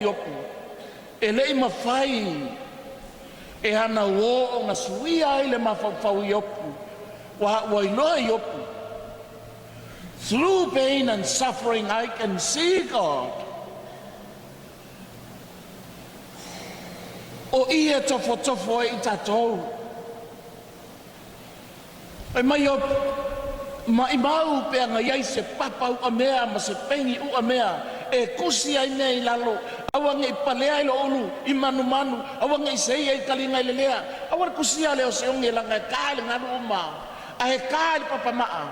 Iopu, e le i mafai e ana uō ona suia ai le mafaufau o Iopu, aua ua iloa Iopu, through pain and suffering I can see God. O i e tofotofo ai i tatou. Fai mai Iopu, maimau pe ana i ai se papa u'amea ma se pegi u'amea e tusi ai mea i lalo, aua ne i palea i lo ulu i manumanu, aua ne i seia i taliga i lelea, aua le tusia lea o se oge leaga e ta i le galu uma, ae ta i le papamaa.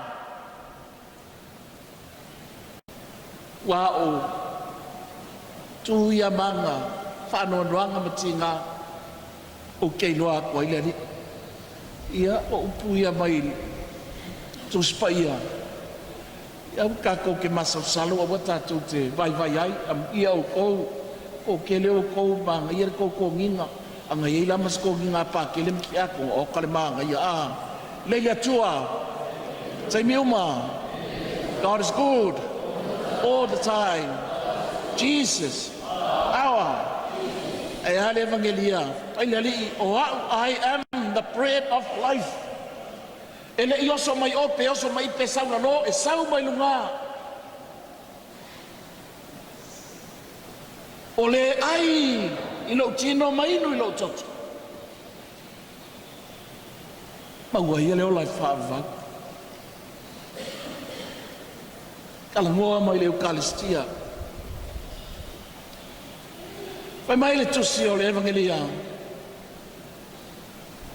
Ua o tu ia ma aga faanoanoaga ma tiga ou te iloa atu ai le Alii. Ia, o upu ia mai le Tusi Paia, aua tatou te masalosalo, aua tatou te vaivai ai. Amuia outou, o tele outou, manaia le tou toniga. A na i ai la ma se toniga a Pakele ma Tiakono, oka le manaia a. Lei le Atua, taimi uma. God is good all the time. Jesus, our. E a le Evagelia, ai le Alii, o au, I am the bread of life. E le i oso mai o pe oso mai pe sau lalo, e sau mai luga. O le ai i lou tino ma inu i lou toto. Ma ua ia le ola e faavavau. Talanoa mai le Eukalistia. Fai mai le tusi o le Evangelia.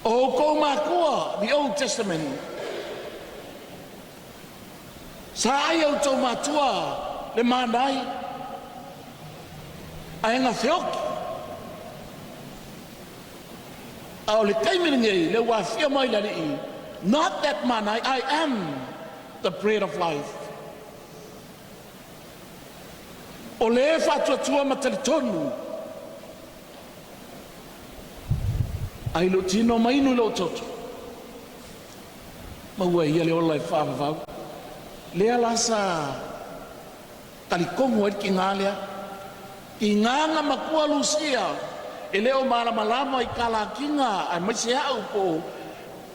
O outou matua, the Old Testament. Sa ai outou matua le manai, ae na feoki. A o le taimi lenei, le ua afio mai le Alii, not that manai, I am the bread of life. O le faatuatua ma talitonu, ai lo tino ma inu i lou toto, ma ua ia le ola e faavavau. Lea la sa talitomu ai le tiga lea. Tiga na matua Lusia, e le o malamalama i kalatiga aemaise au po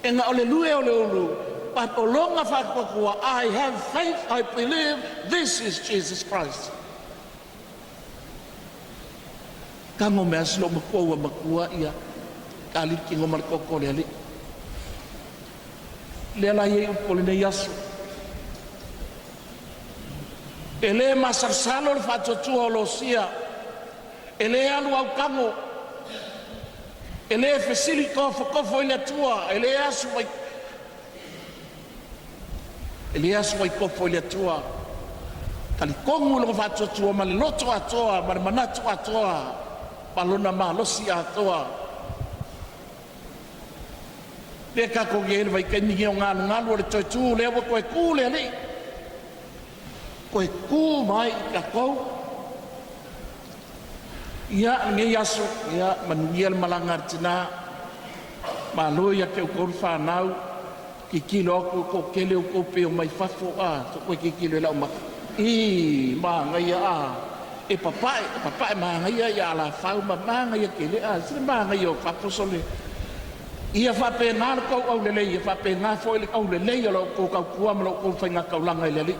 e na o le lue o le ulu, but o lona faatuatua, I have faith, I believe this is Jesus Christ. Tago mea si lou matua ua matua ia kalili tino ma le toto o le Alii. Lea la iai upu o lenei aso. E le masalosalo le faatuatua o Losia, e le alu au tago, e le fesili tofotofo i le Atua, e le asu ai, e le asu ai tofo i le Atua. Talitonu lona faatuatua ma le loto atoa, ma le manatu atoa, ma lona malosi atoa. Lea tatou i ai le vaitaimi nei o galugalu o le toe tu, lea ua toe tu le Alii, toe tu mai i tatou. Ia, lenei aso, ia manuia le malaga a le tina. Malo ia te outou le whanau, tilotilo atu ko tele outou pe o mai fafo a, to koe tilotilo i lau maka. I, māngaia a, e papae, e papae māngaia ia alafau ma māngaia tele a, sile māngaia o fafo sole. Ia faapena le tou aulelei, ia faapena foi le aulelei o lau tou tautua ma lau tou faigataulaga i le Alii.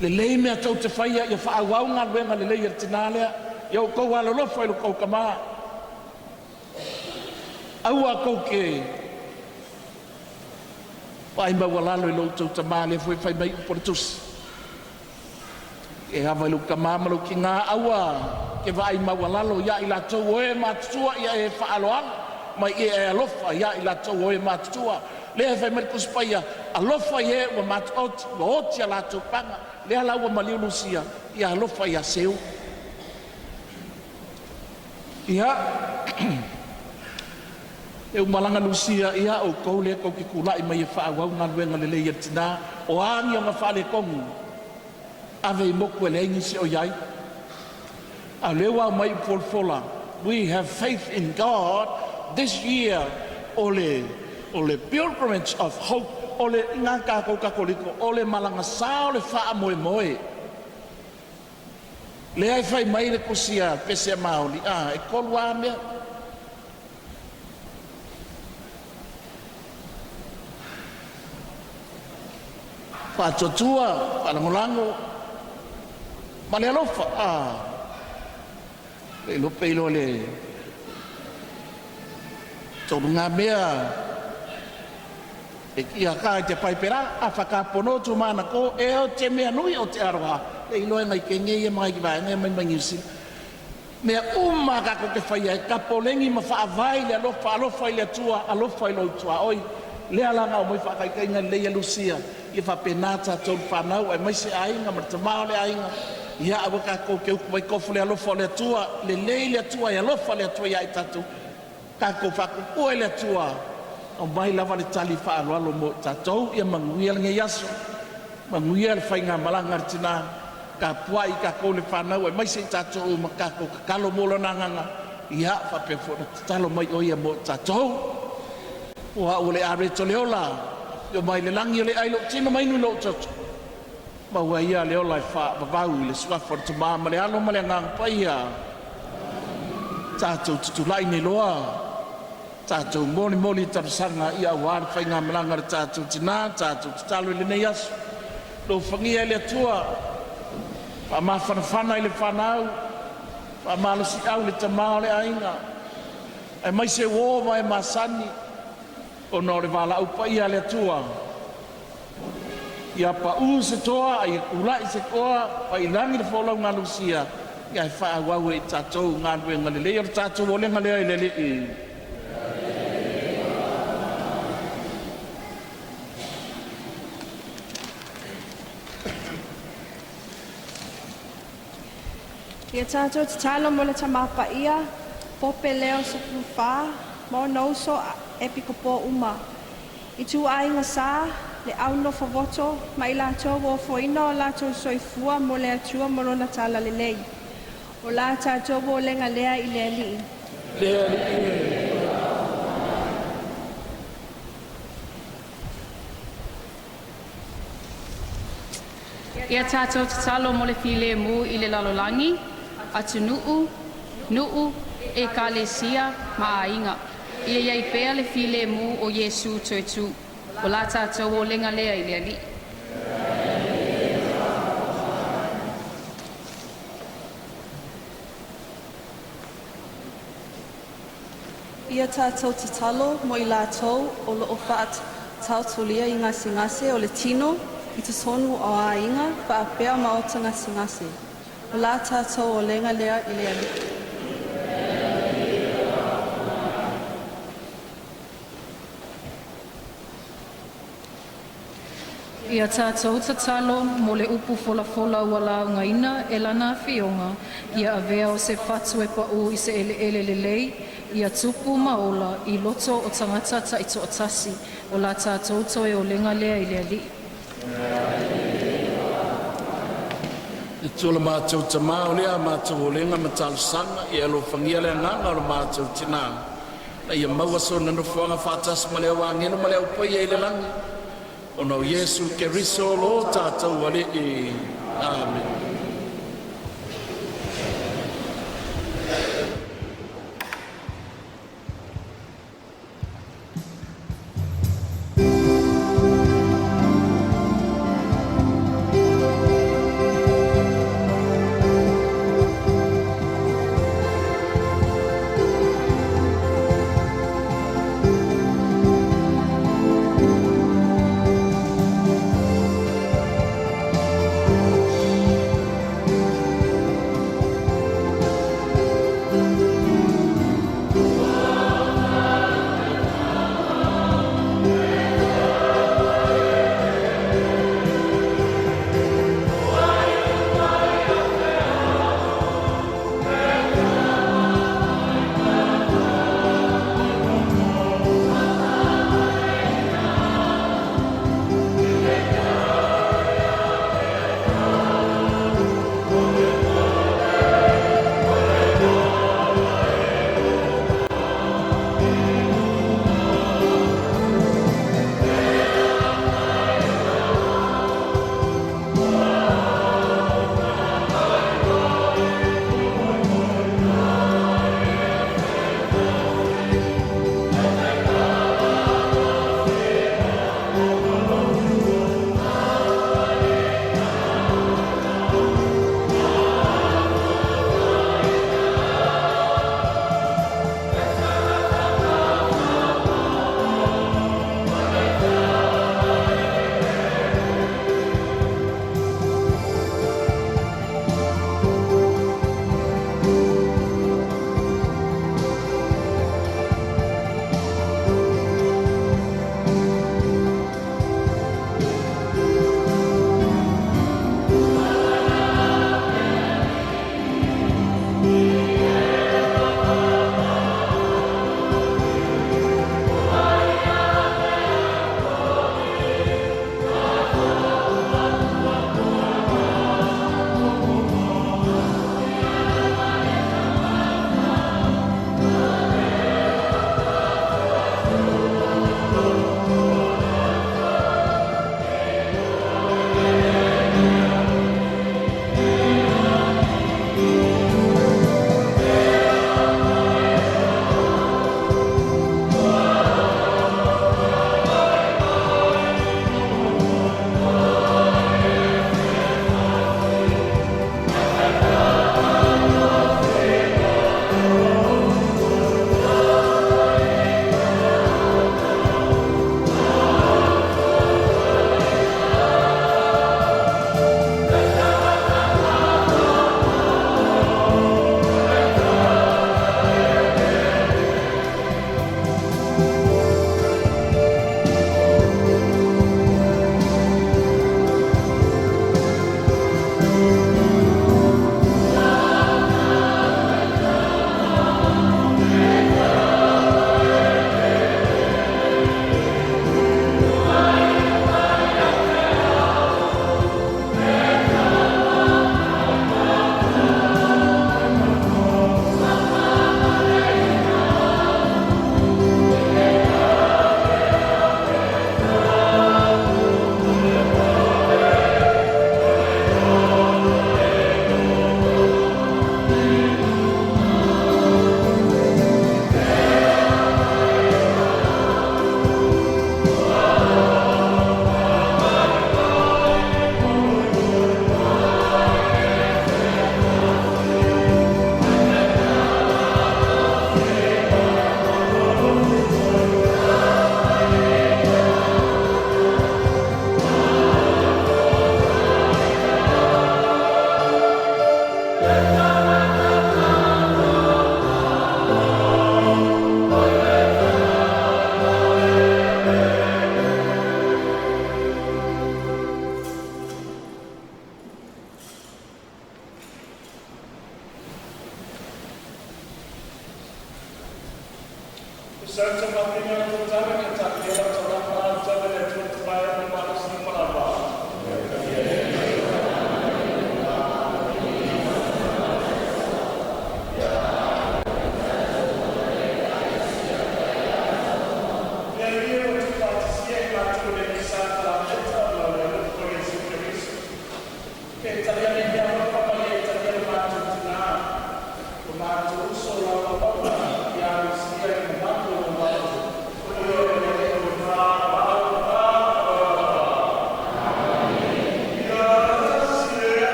Lelei mea tou te faia, ia faaauau galuega lelei a le tina lea, ia outou alolofa i lo tou tama. Aua tou te vaai maualalo i lo outou tama, lea foi fai mai upu o le tusi. E ava i lou tama ma lou tina, aua ke vaai maualalo ia i latou o e matutua, ia e faaloalo mai ia e alofa ia i latou o e matutua. Lea fai mai le Tusi Paia, alofa i e ua matuoti, ua oti a latou paga. Lea la ua maliu Lusia, ia alofa ia Seu. Ia, e umalaga Lusia, ia outou lea tou te tulai mai e faaauau galuega lelei a le tina, o a ni ona faaletonu, ave i motu e leai nisi o iai. A o lea ua aumai upu folafola, we have faith in God this year, o le pilgrimage of hope, o le ngā tātou Katoliko, o le malaga sa o le faamoemoe. Lea e fai mai le tusi a Pese Maoli, a e tolu a mea. Faatuatua, faalagolago ma le alofa. A, le iloa pe iloa i le tolugamea e kia ka i te paipera a whakapono tu mana ko e o te mea nui o te aroha e iloa e ngai kenge ia mai ki vaenga mai mai Niu Sila. Mea uma kākou te faia e tapoleni ma faavae i le alofa, alofa i le Atua, alofa i lou tuaoi. Lea la na aumai faataitaiga lelei e Lusia, ia faapena tatou le fanau aemaise aiga ma le tama o le aiga. Ia aua tatou te utu mai tofu i le alofa o le Atua, lelei le Atua e alofa le Atua ia i tatou. Tatou faatuatua i le Atua, aumai lava le tali faaaloalo mo i tatou. Ia manuia lenei aso, manuia le faigamalaga a le tina, tapuai tatou le fanau aemaise i tatou uma, tatou tatalo mo lona agaga, ia faapea foi ona tatalo mai o ia mo i tatou. O au o le Areto o le ola, afio mai le lagi o le ai lou tino ma inu i lou toto, maua ai ia le ola e faavavau i le suafa o le Tama ma le Alo ma le Agaga Paia. Tatou tutulai nei loa, tatou molimoli talosaga ia aua le faigamalaga a le tatou tina, tatou tatalo i lenei aso. Alofagia e le Atua, faamafanafana i le fanau, faamalosiau i le tama o le aiga, aemaise uo ma e masani ona o le valaau paia a le Atua. Ia pau se toa ae ia tulai se toa, pai i lagi le folauga a Lusia, ae faaauau e i tatou galuega lelei. O le tatou olega lea i le Alii. Ia tatou tatalo mo le Tama Paia, Pope Leo XIV, ma ona uso epikopo uma, ituaiga sa, le au nofovoto, ma i latou ua ofoina o latou soifua mo le Atua ma Lona Talalelei. O la tatou olega lea i le Alii. Le Alii e. Ia tatou tatalo mo le filemu i le lalolagi, atunuu, nuu, ekalesia ma aiga. Ia i ai pea le filemu o Iesu toetū. O la tatou olega lea i le Alii. Ia tatou tatalo mo i latou o lo o faataotolia i gasegase o le tino i totonu o aiga faapea maota gasegase. O la tatou olega lea i le Alii. Ia tatou tatalo mo le upu folafola ua laugaina e Lana Afioga, ia avea o se fatu e pa'u i se eleele lelei, ia tupu ma ola i loto o tagata ta'itoatasi. O la tatou toe olega lea i le Alii. Le Atua lo matou Tama, o lea a matou olega ma talosaga, ia e alofagia le agaga o le matou tina, ina ia maua sona nofoaga faatasi ma le au agelu ma le au paia i le lagi, ona o Iesu Keriso lo tatou Alii. Amene.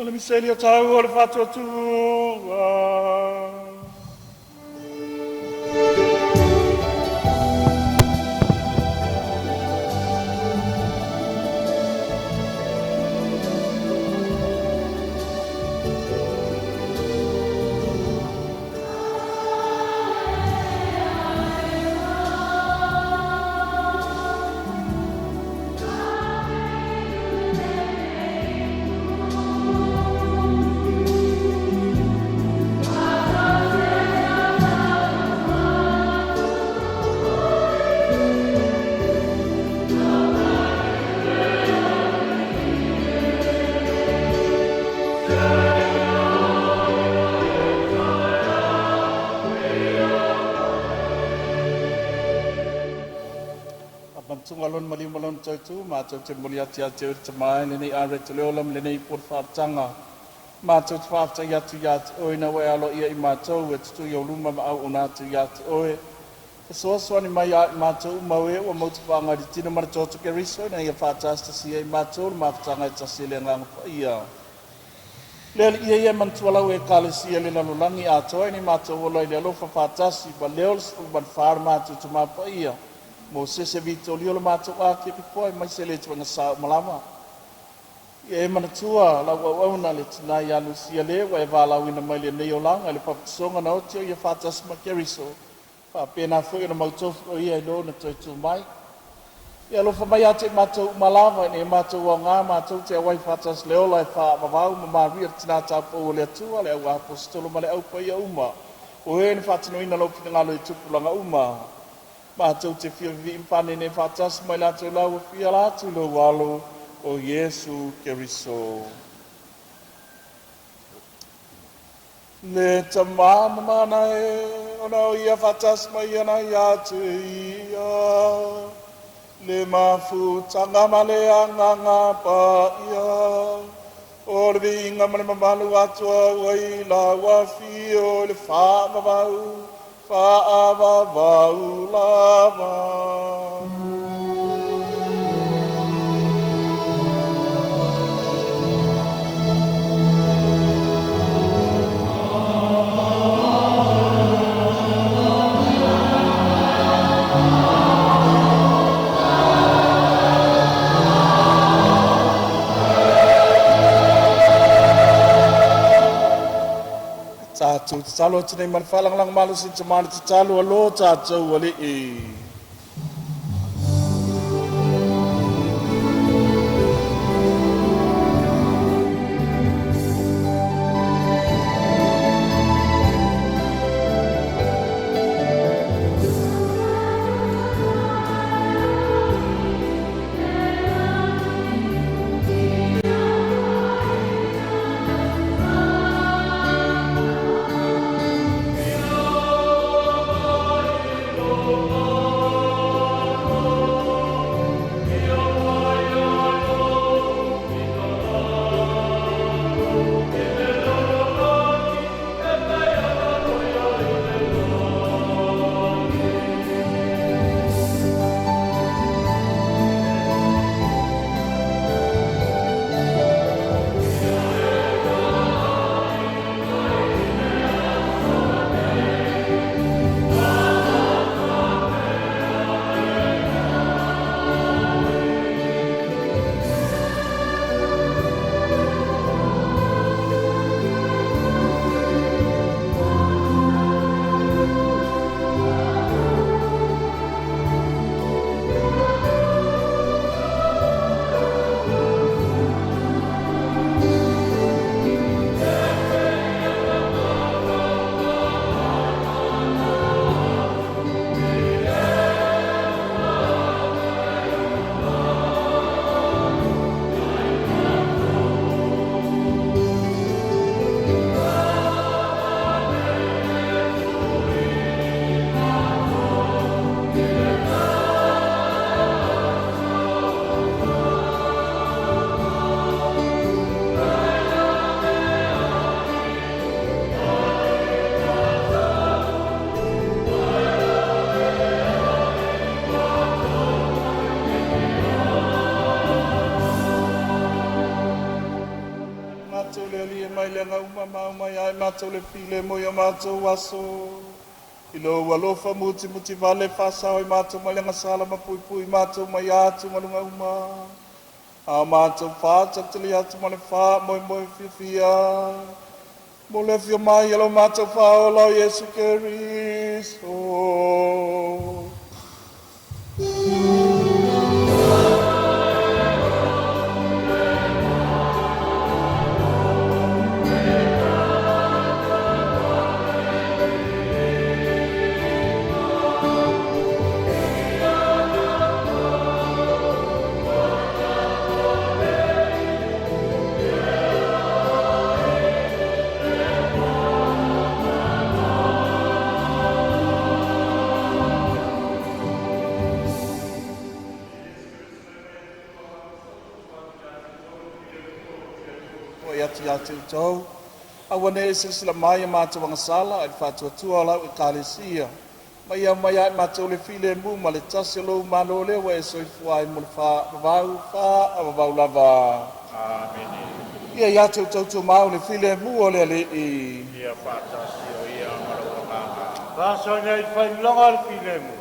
O le misela tau o le fatu. Tuga lona maliu ma lona tautu, matou te momoli atu ia te oe le Tama i lenei areta o le ola ma lenei ipu o le faaolataga. Matou te faafetai atu ia te oe ina ua e aloaia i matou e tutu i ou luma ma auauna atu ia te oe. Fesoasoani mai ia i matou uma o e ua mautofaaga i le tino ma le toto o Keriso ina ia faatasi ai matou i le mafutaga e tasi e le Agaga Paia. Le Alii e ia e manatua lau Ekalesia i le lalolagi atoa, ina ia matou ola i le alofa faatasi ma Leo le 14 lo matou Tama Paia, Mosese Vitolio le matou Akepipoa aemaise le tuaiga sa uma lava. Ia e manatua lau auauna le tina ia Lusia Le ua e valaauina mai lenei olaga i le papatisoga na oti o ia faatasi ma Keriso, faapena foi ona mautofi o ia i lona toe tu mai. Ia alofa mai ia te i matou uma lava, ina ia matou aoga matou te auai faatasi i le ola e faavavau ma manuia le tina taupou a le Atua, le au aposetolo ma le au paia uma, o e na faatinoina lou finagalo i tupulaga uma. Matou te fia vivii ma faanenē faatasi ma i latou i la ua afio atu i lou Alo o Iesu Keriso. Le Tama mamana e, ona o ia faatasi ma ia na ia te ia. Le mafutaga ma le Agaga Paia, o le viiga ma le mamalu atoa ua i lau afio i le faavavau, faavavau lava. Tatou tatalo atu nei ma le faalagolago malosi i le Tama le tatalo a lo tatou Alii. Matou le Alii e mai le aga uma ma aumai ai matou le filemu i o matou aso. I lou alofa mutimutivale faasao ai matou mai le agasala ma puipui matou mai atugaluga uma. A o matou faatalitali atu ma le faamoemoe fiafia mo le afio mai o lo matou Faaola o Iesu Keriso. ia te outou. Aua ne i e silasila mai i a matou agasala, ae i le faatuatua o lau Ekalesia. Ma ia aumaia ia i matou le filemu ma le tasi o lou Malo lea ua e soifua ai mo le faavavau, faavavau lava. Amene. Ia ia te outou tumau le filemu o le Alii. Ia faatasi o ia ma lou agaga. Fa'asoaina i le faailoga le filemu.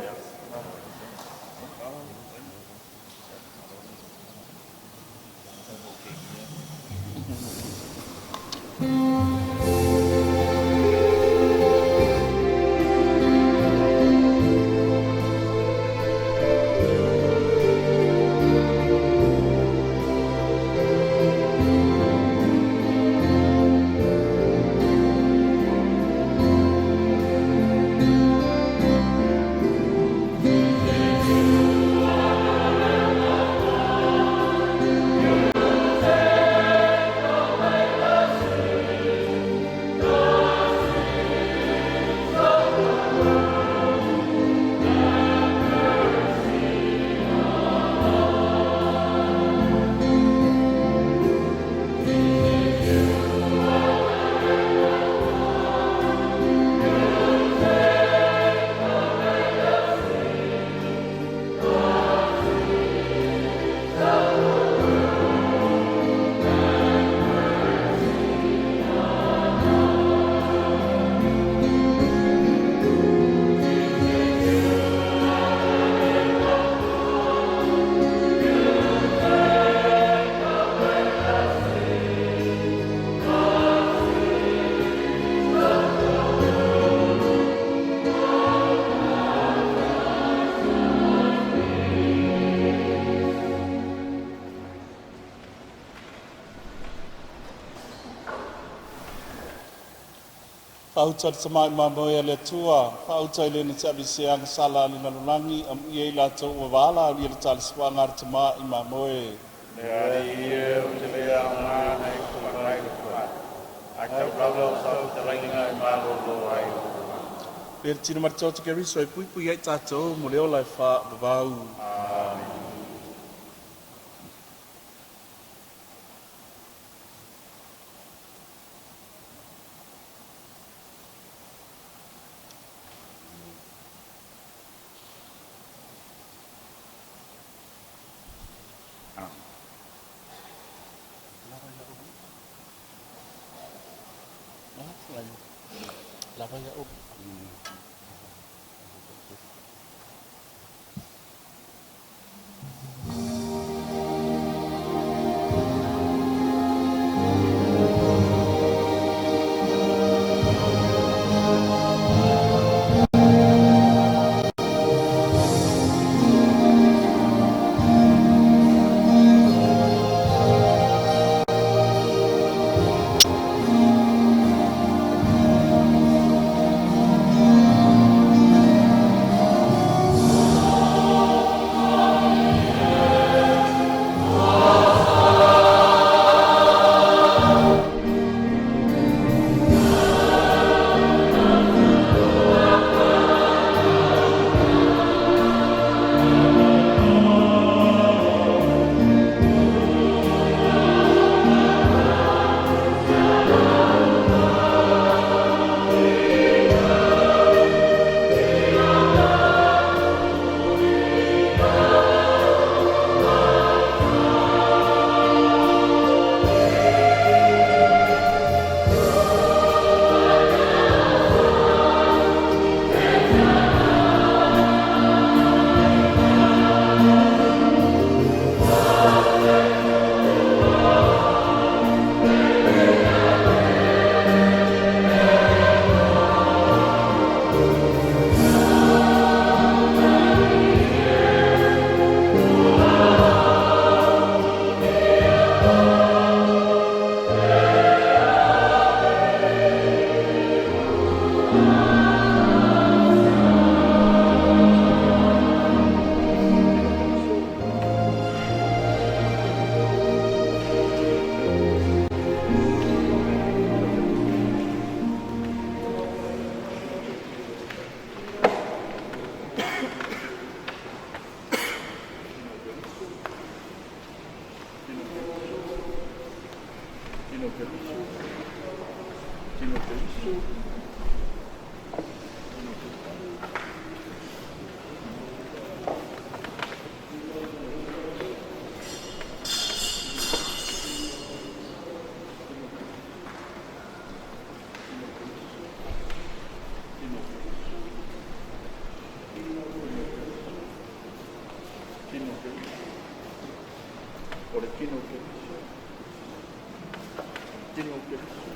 Fa'auta le Tama i mamoe a le Atua, fa'auta e le na te agasala a le lalolagi, amuia i latou ua vaala aulia le talisoaga a le Tama i mamoe. Le Alii e, ou te le aoga e tulaga ai lou tulai, ae taulaula o sau fetalaiga e malōlō ai lou tulai. Le tino ma le toto Keriso e puipui ai tatou mo le ola e fa'avavau. Amene. Lava ia o. O le tino o Keriso. Tino o Keriso.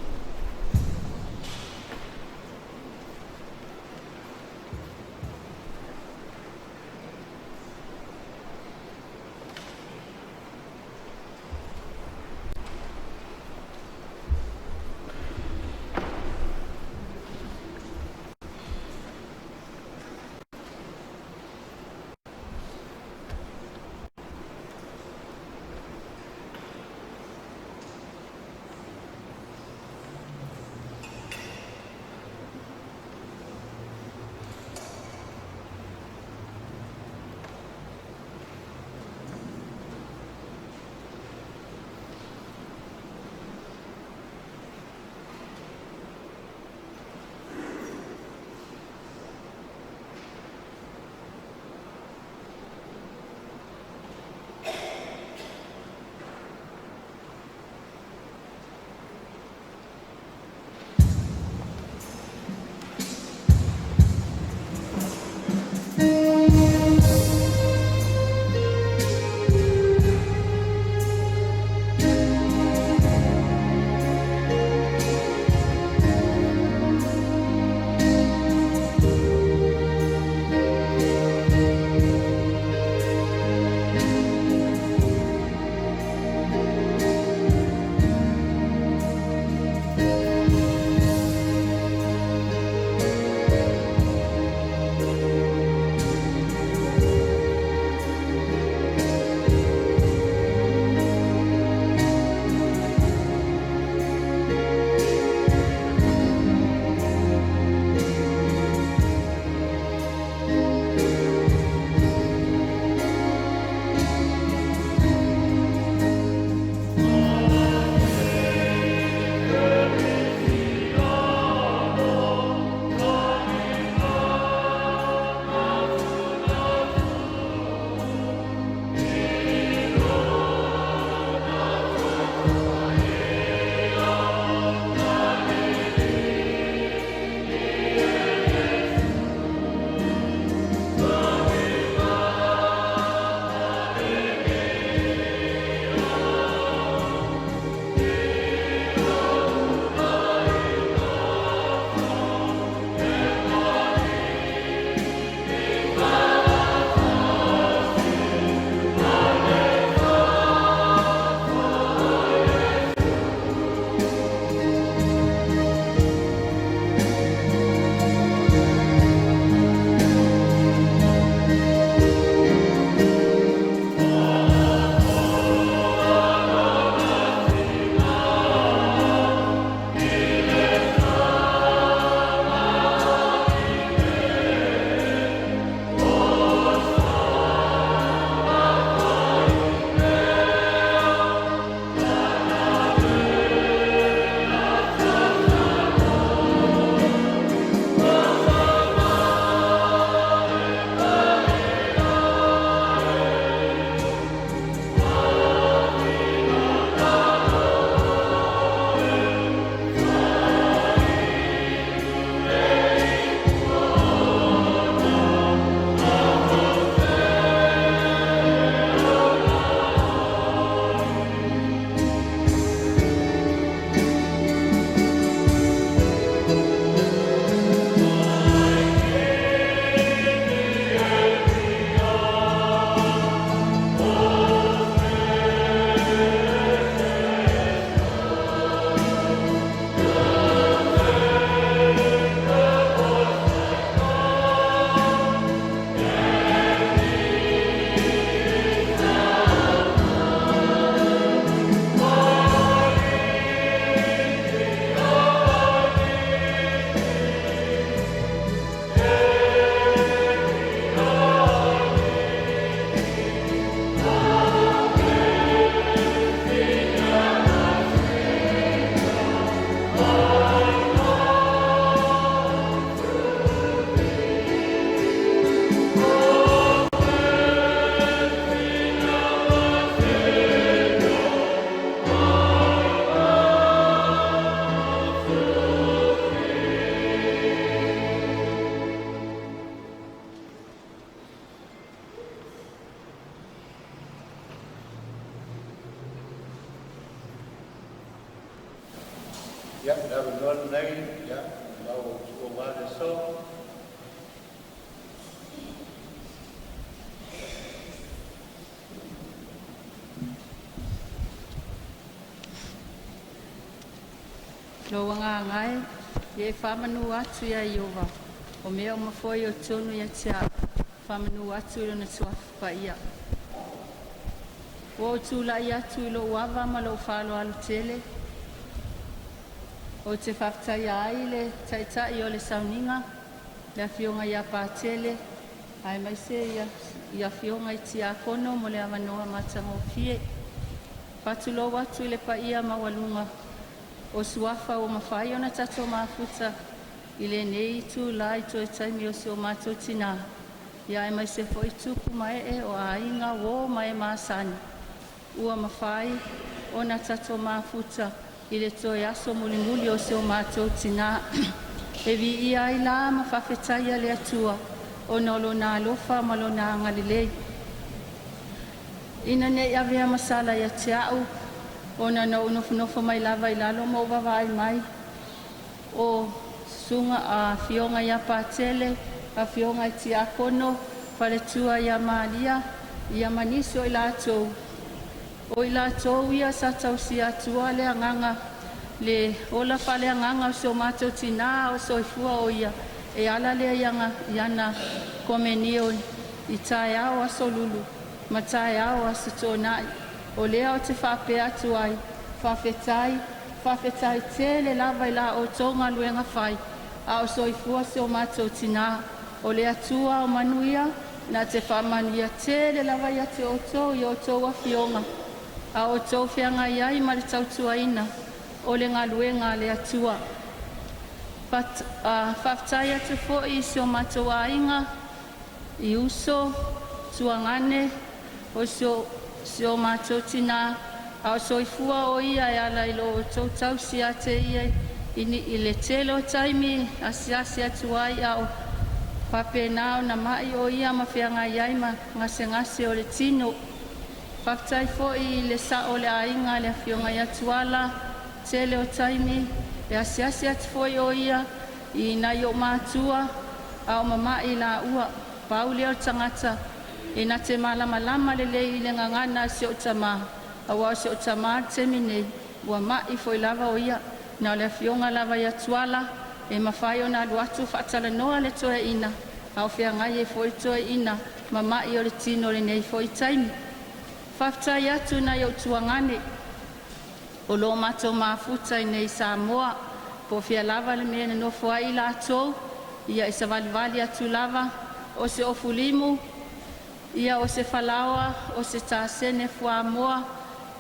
Ia, le avanoa lenei, ia, mo lau uso aua le aso. Lou agaga e, ia e faamanu atu ia Ieova, o mea uma foi o tonu ia te a'u, faamanu atu i Lona Suafa Paia. Ua ou tulai atu i lou ava ma lou faaaloalo tele, ou te faafetaia ai le Taitai o le sauniga, le Afioga ia Patele, aemaise ia afioga i Tiakono mo le avanoa matagofie. Faatulou atu i le paia maualuga o Suafa ua mafai ona tatou mafuta i lenei itula i toe taimi o si o matou tina, aemaise foi tupu ma ee o aiga, uo ma e masani ua mafai ona tatou mafuta i le toe aso mulimuli o si o matou tina. E viia ai la ma faafetaia le Atua ona o Lona alofa ma Lona agalelei. Ina nei avea ma sala ia te a'u, ona na ou nofonofo mai lava i lalo ma ou vaavaai mai o susuga afioga ia Patele, afioga i Tiakono, Faletua ia Maria, ia ma nisi o i latou, o i latou ia sa tausia atua le agaga le ola faaleagaga o si o matou tina a o soifua o ia, e ala lea i ana komenio i taeao o Aso Lulu ma taeao o Aso Toonai. O lea ou te faapea atu ai, faafetai, faafetai tele lava i la outou galuega fai a o soifua si o matou tina. O le Atua o manuia na te faamanuia tele lava ia te outou i outou afioga a o outou feagai ai ma le tautuaina o le galuega a le Atua. Faafetai atu foi i si o matou aiga i uso, tuagane o si o matou tina a o soifua o ia e ala i lo outou tausi ia te ia i le tele o taimi asiasi atu ai a o faapena ona ma'i o ia ma feagai ai ma gasegase o le tino. Faafetai foi i le sa'o o le aiga le Afioga ia Tuala, tele o taimi e asiasi atu foi o ia i nai o'u matua a o mama'i laua. Pau lea o le tagata e na te malamalama lelei i le gagana a si o'u tamā, aua o si o'u tamā i le taimi nei ua ma'i foi lava o ia. Na o le afioga lava ia Tuala e mafai ona alu atu faatalanoa le toeaina a o feagai ai foi le toeaina ma ma'i o le tino i lenei foi taimi. Faafetai atu i nai ou tuagane o loo matou mafuta i nei i Samoa, po o fea lava le mea e nonofo ai i latou, ia e savalivali atu lava o se ofu limu, ia o se falaoa, o se tasene fuamoa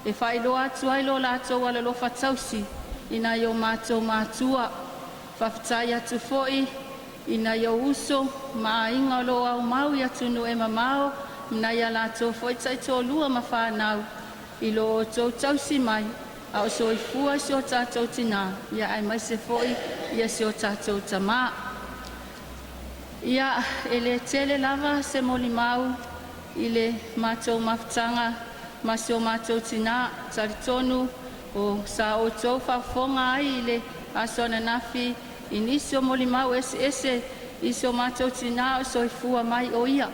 e faailoa atu ai lo latou alolofa tausi i nai o matou matua. Faafetai atu foi i nai ou uso ma aiga o lo o aumau i atunuu e mamao ma nai a latou foi taitoalua ma fanau i lo outou tausi mai a o soifua si o tatou tina, ia aemaise foi ia si o tatou tamā. Ia, e le tele lava se molimau i le matou mafutaga ma si o matou tinā. Talitonu o sa outou faafofoga ai i le aso ananafi i nisi o molimau eseese i si o matou tinā o soifua mai o ia.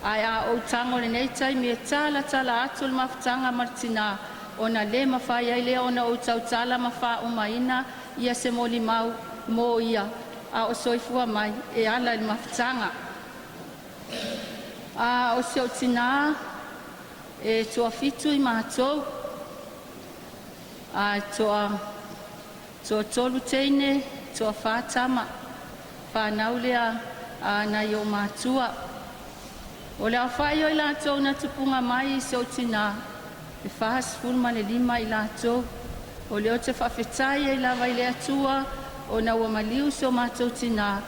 Ae a ou tago i lenei taimi e talatala atu le mafutaga ma le tinā, ona le mafai ai lea ona ou tautala ma faaumaina ia se molimau mo ia a o soifua mai e ala i le mafutaga. O si ou tinā e toafitu i matou, ae toatolu teine, toafa tama, fanau lea a nai ou matua. O le aofai o i latou na tupuga mai i si ou tinā, e 45 i latou. O lea ou te faafetai ai lava i le Atua ona ua maliu si o matou tinā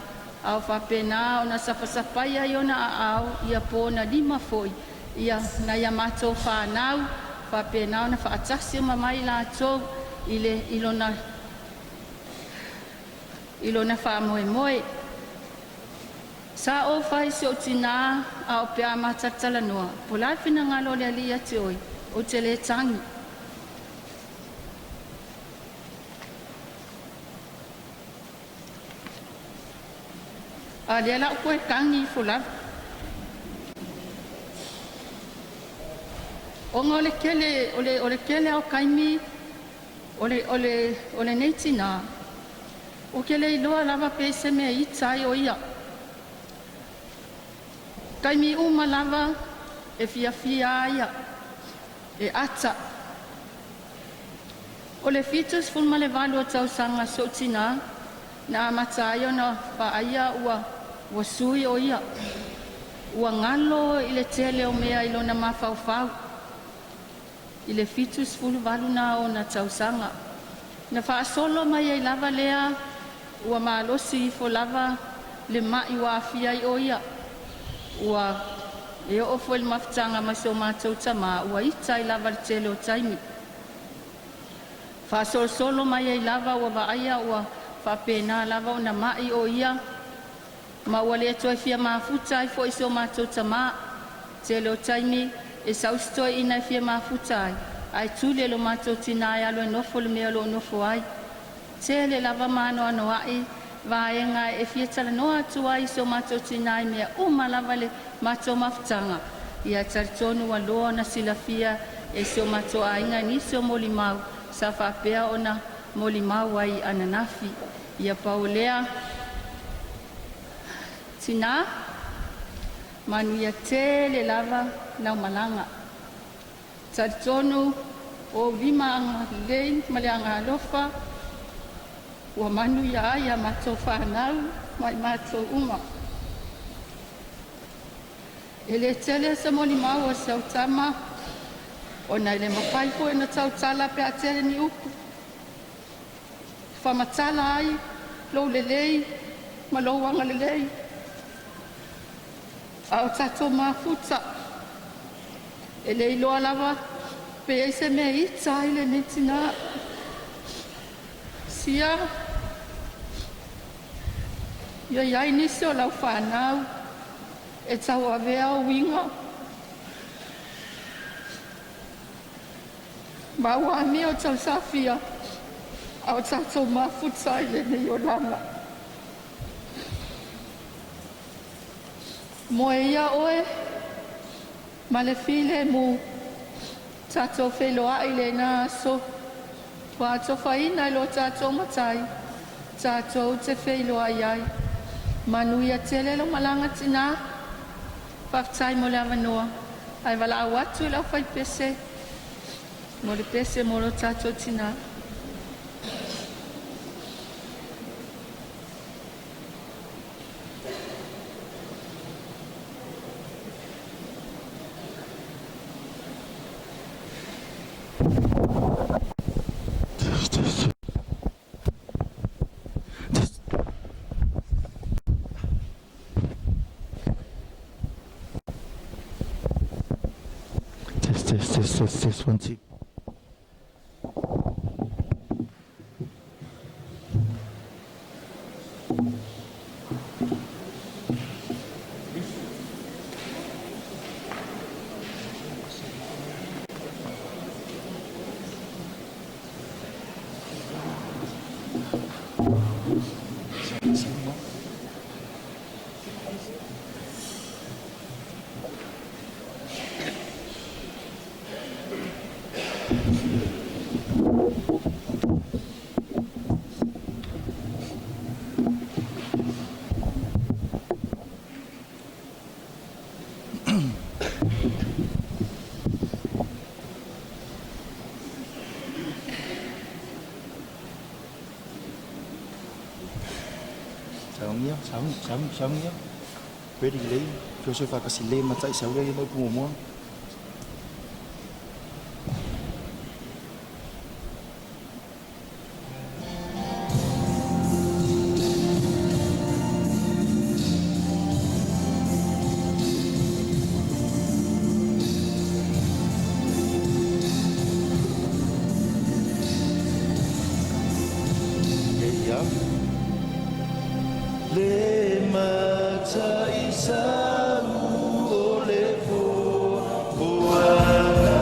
a o faapena ona sapasapaia i ona aao ia po na lima foi ia nai a matou fanau, faapena ona faatasi uma mai i latou i le i lona faamoemoe. Sa ou fai i si ou tinā a o pe a ma talatalanoa, po o le a le finagalo o le Alii ia te oe, ou te le tagi. A o lea la ua toe tagi ifo lava. Ona o le tele o le tele lava o taimi o lenei tina, ou te le iloa lava pe i ai se mea e ita ai o ia. O taimi uma lava e fiafia a ia e ata. O le 78 o tausaga o si o'u tinā na amata ai ona vaaia ua sui o ia, ua galo i le tele o mea i lona mafaufau. I le 78 lena o ona tausaga, na faasolo mai ai lava lea ua malosi ifo lava le ma'i ua aafia ai o ia, ua e oo foi i le mafutaga ma si o matou tamā ua ita ai lava i le tele o taimi. Faasolosolo mai ai lava ua vaaia ua faapena lava ona ma'i o ia ma ua le toe fia mafuta ai foi i si o matou tamā. Tele o taimi e sau si toeaina e fia mafuta ai, ae tuli e lo matou tinā e alu e nofo i le mea o lo o nofo ai. Tele lava ma anoanoai vaega e fia talanoa atu ai i si o matou tinā i mea uma lava i le matou mafutaga, ia ae talitonu ua loa ona silafia e si o matou aiga nisi o molimau sa faapea ona molimau ai ananafi. Ia pau o lea, Tina, manuia tele lava lau malaga. Talitonu o ou lima agalelei ma le agaalofa ua manuia ai a matou fanau ma i matou uma. E le tele se molimau a si au tama ona e le mafai foi ona tautala pe a tele ni upu e faamatala ai lou lelei ma lou agalelei, a o tatou mafuta, e le iloa lava pe i ai se mea e ita ai lenei tina. Sia, ia i ai nisi o lau fanau e tauavea ou iga ma ua amio tausafia a o tatou mafuta ai i lenei olaga. Moe ia oe ma le filemu, tatou feiloai i lena aso ua atofaina e lo tatou Matai tatou te feiloai ai. Manuia tele lau malaga tinā, faafetai mo le avanoa ae valaau atu i le aufai pese mo le pese mo lo tatou tinā. Test, test, test, test, test, one, two. Saugia, saugia. Ready lei, Joseph faakasile matai saulia ia ma upu muamua. Ia. Le matai sau o le poaga.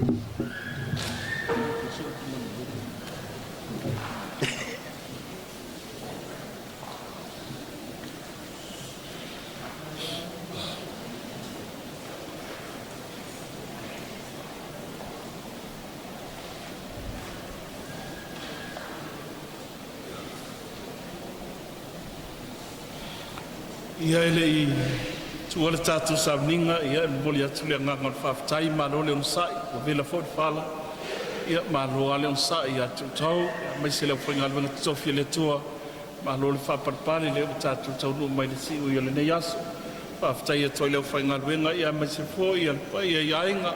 Ia e le i tuua le tatou sauniga, ia e momoli atu le agaga o le faafetai, malo le onosai, ua vela foi le fala, ia malo lava le onosai ia te outou, aemaise le aufaigaluega totofi a le Atua, malo le faapalepale, o lea ua tatou taunuu mai i le siui o lenei aso. Faafetai atu ai i le aufaigaluega aemaise foi le paia i aiga,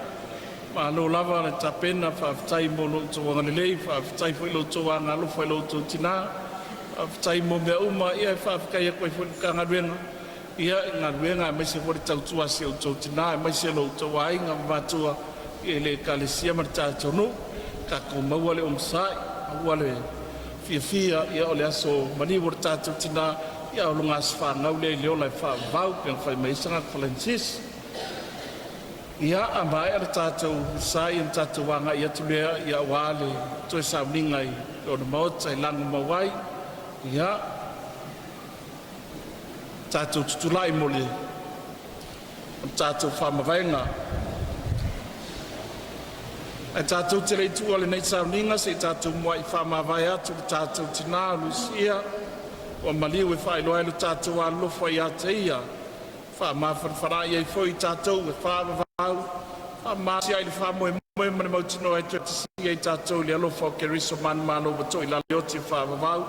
malo lava le tapena, faafetai mo lo outou agalelei, faafetai foi i lo outou agaalofa i lo outou tina, faafetai mo mea uma. Ia e faafetai atu ai foi i le Matagaluega i galuega aemaise foi le tautua a si o outou tina aemaise lo outou aiga ma matua i le Ekalesia ma le tatou nuu. Tatou maua le onosai, maua le fiafia o le aso maliu o le tatou tina, a o lona aso fanau lea i le ola e faavavau, pei ona fai mai ai Sagaga Falanisi. Ia, a maea le tatou sa'i ona tatou agai atu lea aua le toe sauniga i lona maota e lagomau ai. Ia, tatou tutulai mo le tatou faamavaega. Ae tatou te le i tuua lenei sauniga, se i tatou muai faamavae atu i le tatou tina o Lusia ua maliu e faailoa ai lo tatou alolofa ia te ia, faamafanafana'i ai foi i tatou e faavavau, faamalosi ai le faamoemoe ma le mautinoa e toe tasi ai tatou i le alofa o Keriso manumalo ua toilalo e oti e faavavau.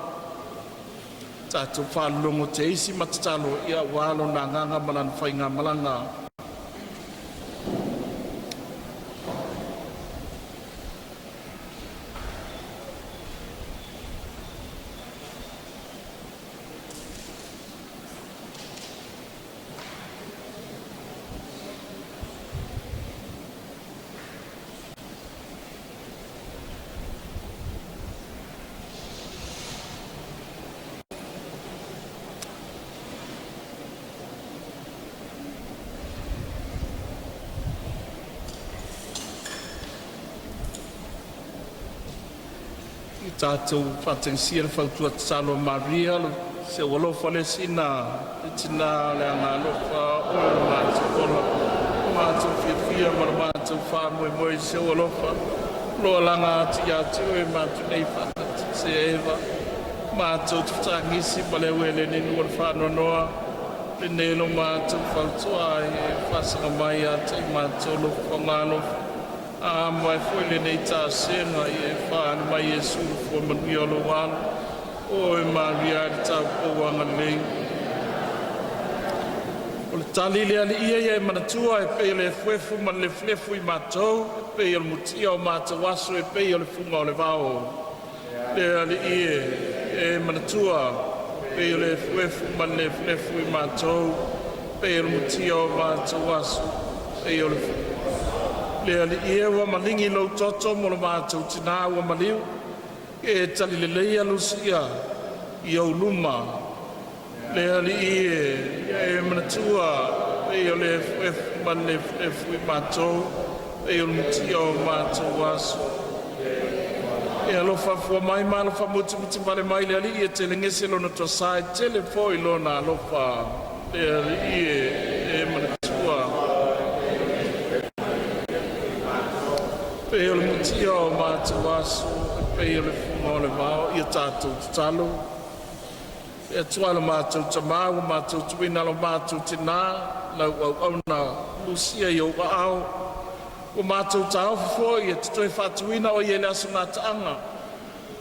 Tatou faalologo teisi ma tatalo ia aua lona agaga ma lana faigamalaga. Ia tatou faatagisia le fautua tatalo a Maria, si ou alofa lea sina le tina o le Agaalofa, oe o le matou ola, o matou fiafia ma le matou faamoemoe i si ou alofa. O lo o alaga atu ia te oe matou nei faatasi e Eva, matou te fetagisi ma le ueleni o le faanoanoa, lenei lo matou fautua ai e faasaga mai ia te i matou lo alofa. A mai foi lenei tasega ia e faali mai Iesu fua manuia o lou alo. O e Maria le taupou agalelei. O le tali le alii ia e manatua e pei o le efuefu ma le lefulefu i matou, e pei o le mutia o matou aso, e pei o le fuga o le vao. Le alii e, e manatua, e pei o le efuefu ma le lefulefu i matou, e pei o le mutia o matou aso, e pei o le fuga. Le alii e ua maligi lou toto mo le matou tinā ua maliu, e tali lelei Lusia i ou luma. Le alii e, e manatua, e pei o le efuefu ma le lefulefu i matou, e pei o le mutia o matou aso. E alofa fua mai ma alofa mutimuti vale mai le alii e telegese lona tuasā e tele foi lona alofa. Le alii e, e manatua, pei o le mutia o matou aso, e pei o le fuga o le vao. Ia tatou tatalo. E Atua lo matou Tamā ua matou tuuina lo matou tinā, lau auauna Lusia i ou aao, ua matou taofi foi e te toe faatuina o ia i le aso gataaga,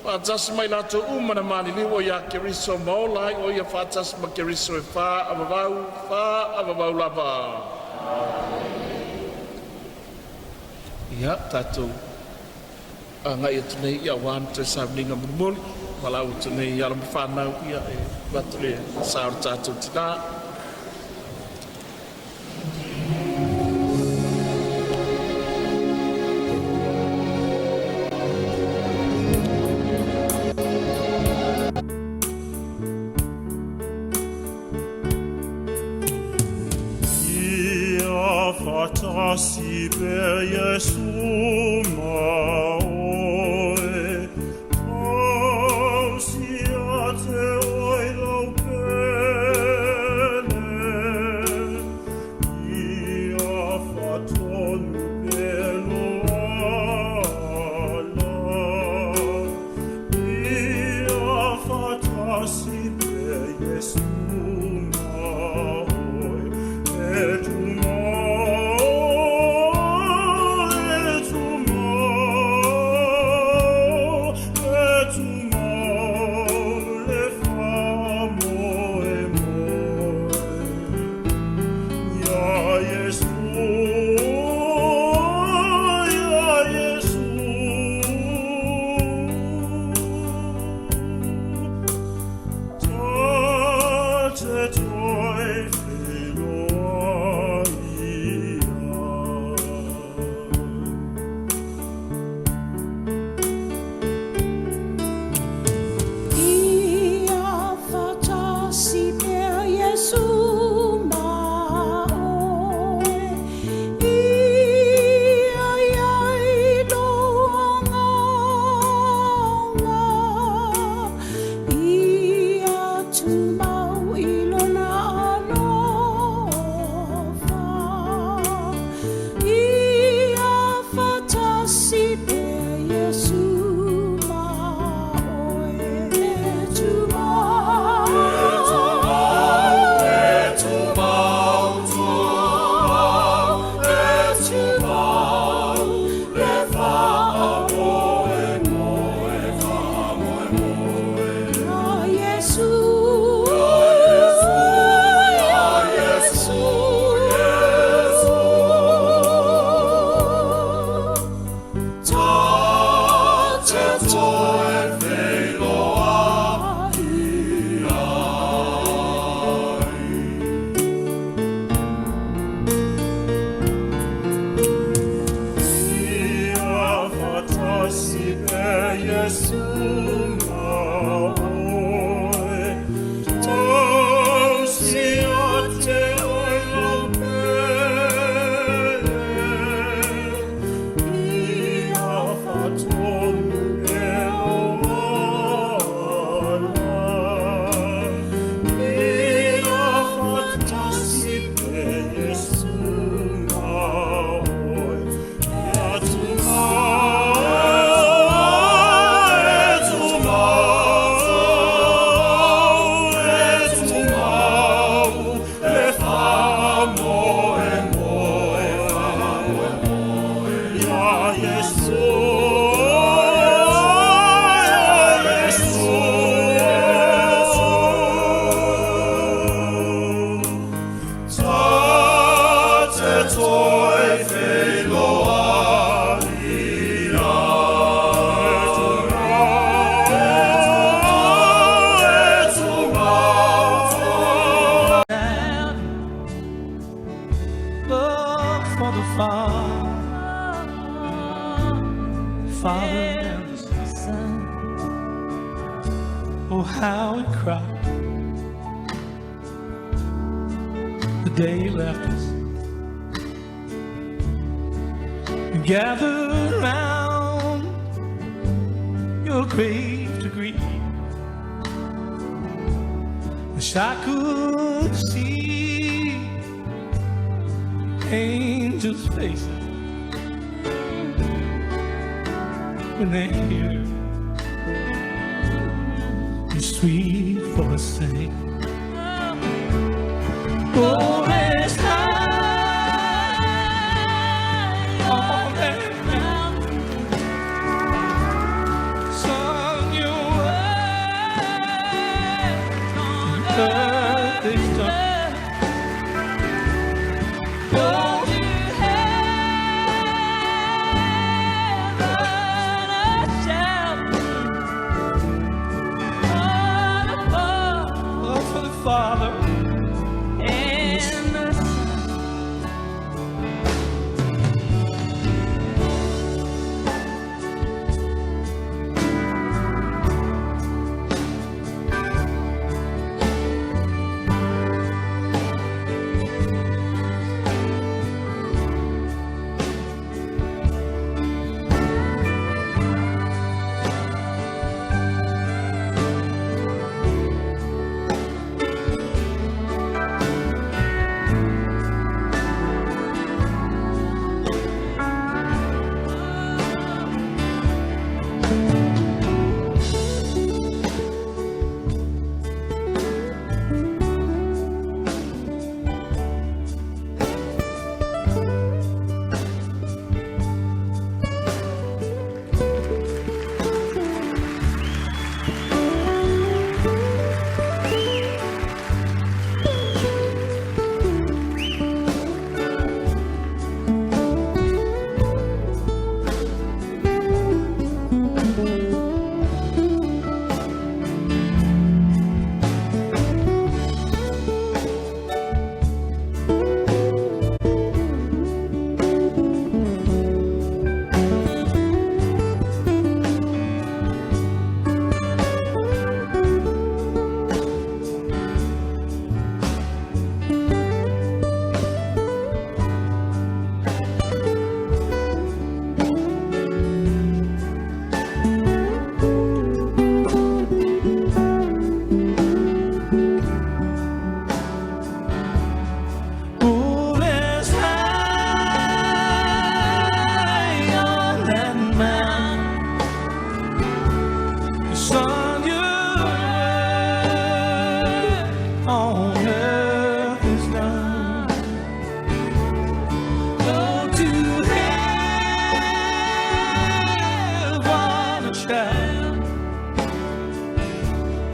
faatasi ma i latou uma na maliliu o ia Keriso ma ola ai o ia faatasi ma Keriso e faavavau, faavavau lava. Ia, tatou agai atu nei ia aua le toe sauniga mulimuli, valaau atu nei i alo ma fanau ia e avatu le sa o le tatou tinā. Ia faatasi pea Iesu.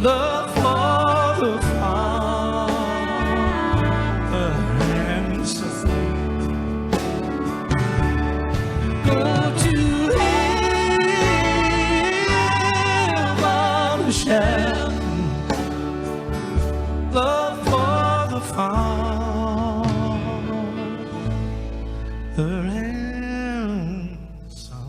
Love for the Father and Son. Go to Him on the shelf. Love for the Father and Son.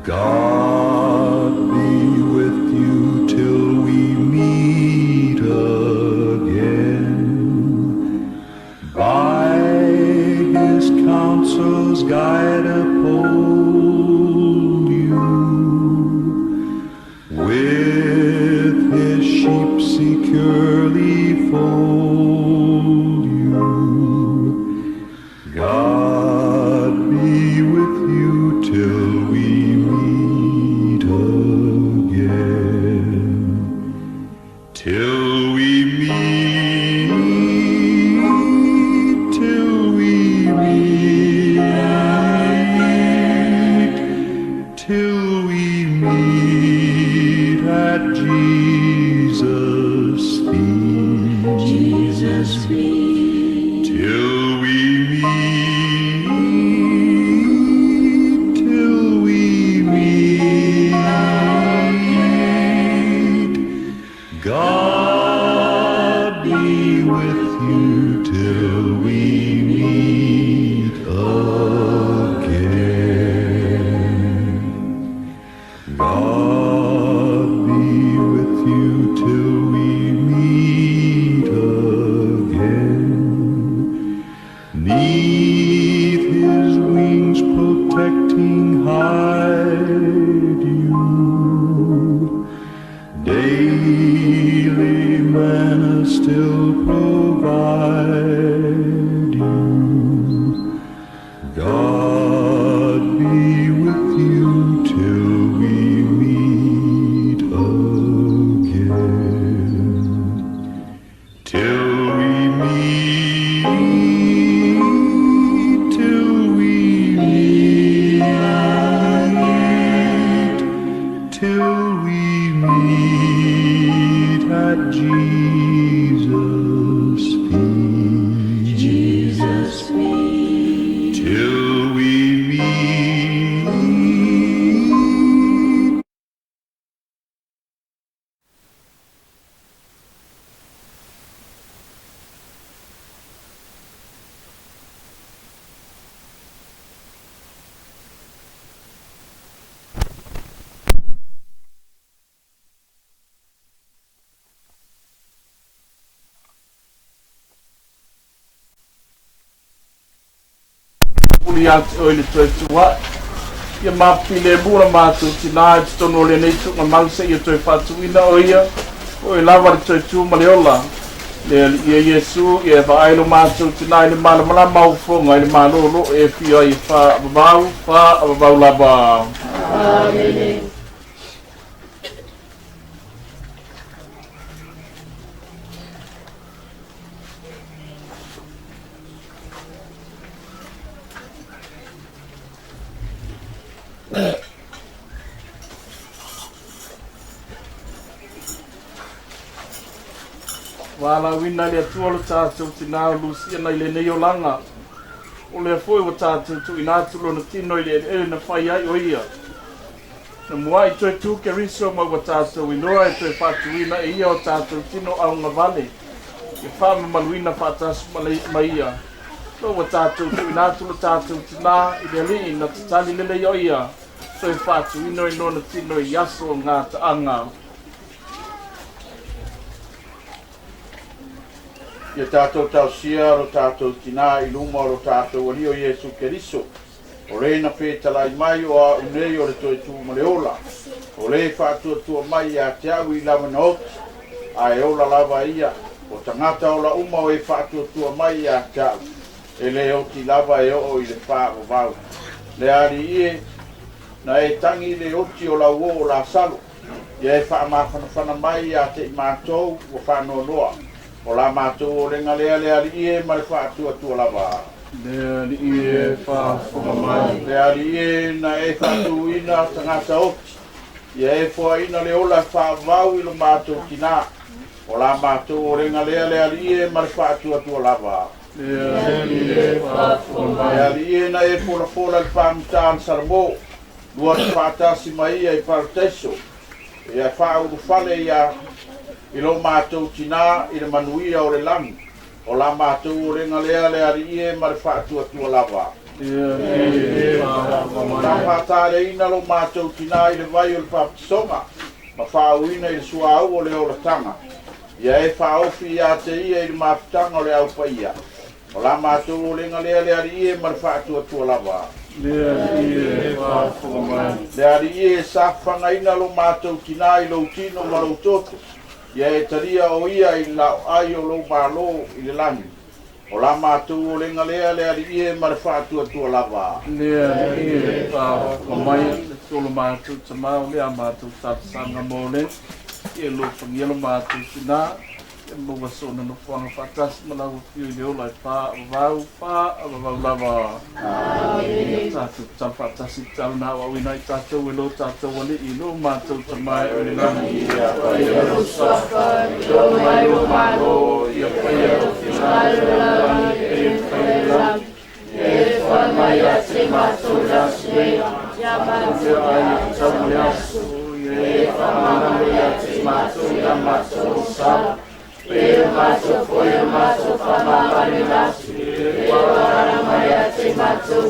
God be with you till we meet again. By his counsels guide uphold you. With his sheep securely fold you. God be with you till we meet again. Till we meet, till we meet, till we meet at Jesus' feet. Jesus' feet. Till we meet, till we meet, God be with you till we meet again. God be with you till we meet again. Neath his wings protecting hide you. Daily manna still provide you. God be with you till we meet again. Till we meet, till we meet, till we meet at Jesus' feet. Jesus' feet. Till we meet. Puli atu o i le toe tua'i. Ia mapilemu la matou tinā i totonu o lenei tuugamau seia toe faatuina o ia, o oe lava le toe tu ma le ola. Le Alii e Iesu, ia e vaai lo matou tinā i le malamalama o fofoga i le Malo o e afio ai e faavavau, faavavau lava. Amene. Valaauina e le Atua lo tatou tinā o Lusia nai lenei olaga. O lea foi ua tatou tuuina atu lona tino i le eleele na fai ai o ia. Na muai toe tu Keriso ma ua tatou iloa e toe faatuina e ia o tatou tino augavale. Ia faamamaluina faatasi ma ia. Lo ua tatou tuuina atu lo tatou tinā i le Alii na tatali lelei o ia. Toe faatuina i lona tino i aso o gataaga. Ia tatou talosia lo tatou tinā i luma o lo tatou Alii o Iesu Keriso. O le na fetalai mai o a'u nei o le toe tu ma le ola. O le faatuatua mai ia te a'u i lava na oti. Ae ola lava ia. O tagata ola uma o e faatuatua mai ia te a'u, e lē oti lava e oo i le faavavau. Le Alii e, na e tagi i le oti o lau uō o Lasalo, ia e faamafanafana mai iā te i matou ua faanoanoa. O la matou olega lea le Alii e ma le faatuatua lava. Le Alii e, faafofoga mai. Le Alii e, na e faatūina tagata oti, ia e foaina le ola faavavau i lo matou tinā. O la matou olega lea le Alii e ma le faatuatua lava. Le Alii e, faafofoga mai. Le Alii e, na e folafola i le faamatā a Salamo, lua te faatasi ma ia i Parataiso, ia faaulufale ia i lo matou tinā i le manuia o le lagi. O la matou olega lea le Alii e ma le faatuatua lava. Le Alii e, faafofoga mai. Ta faataleina lo matou tinā i le vai o le papatisoga, ma faauina i le suauu o le olataga. Ia e faaofi iā te ia i le mafutaga o le aupaia. O la matou olega lea le Alii e ma le faatuatua lava. Le Alii e, faafofoga mai. Le Alii e, safafagaina lo matou tinā i lou tino ma lou toto, ia e talia o ia i le laoai o lou Malo i le lagi. O la matou olega lea le Alii e ma le faatuatua lava. Le Alii e, faafofoga mai. Le Atua lo matou Tamā, o lea a matou talosaga mo le ia alofagia lo matou tinā, ia maua sona nofoaga faatasi ma lau Afio i le ola e faavavau, faavavau lava. Amene. Tatou tatalo faatasi i le tatalo na aoaoina ai tatou e lo tatou Alii, lo matou Tamā e oe i le lagi, ia paia lou suafa, ia oo mai lou Malo, ia faia lou finagalo i le lagi e pei ona fai i le lagi. Ia e foai mai ia te matou le aso nei, ia matou mea ai e tatau ma le aso, ia e faamagalo ia te matou i a matou sala, pei o matou foi o matou faamagalo atu, e o mai ia te matou.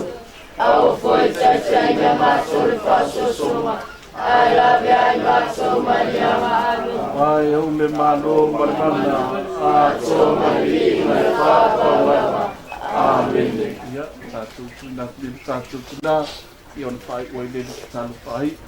Aua foi taitaiina matou i le faasoasoaga, ae lavea ai matou mai le agaga. Aua e ou le Malo ma le mana, atoa ma le viiga e faapau lava. Amene. Ia, tatou tuuina atu nei le tatou tinā, ia ona faaiu ai lea i le tatalo faaiu.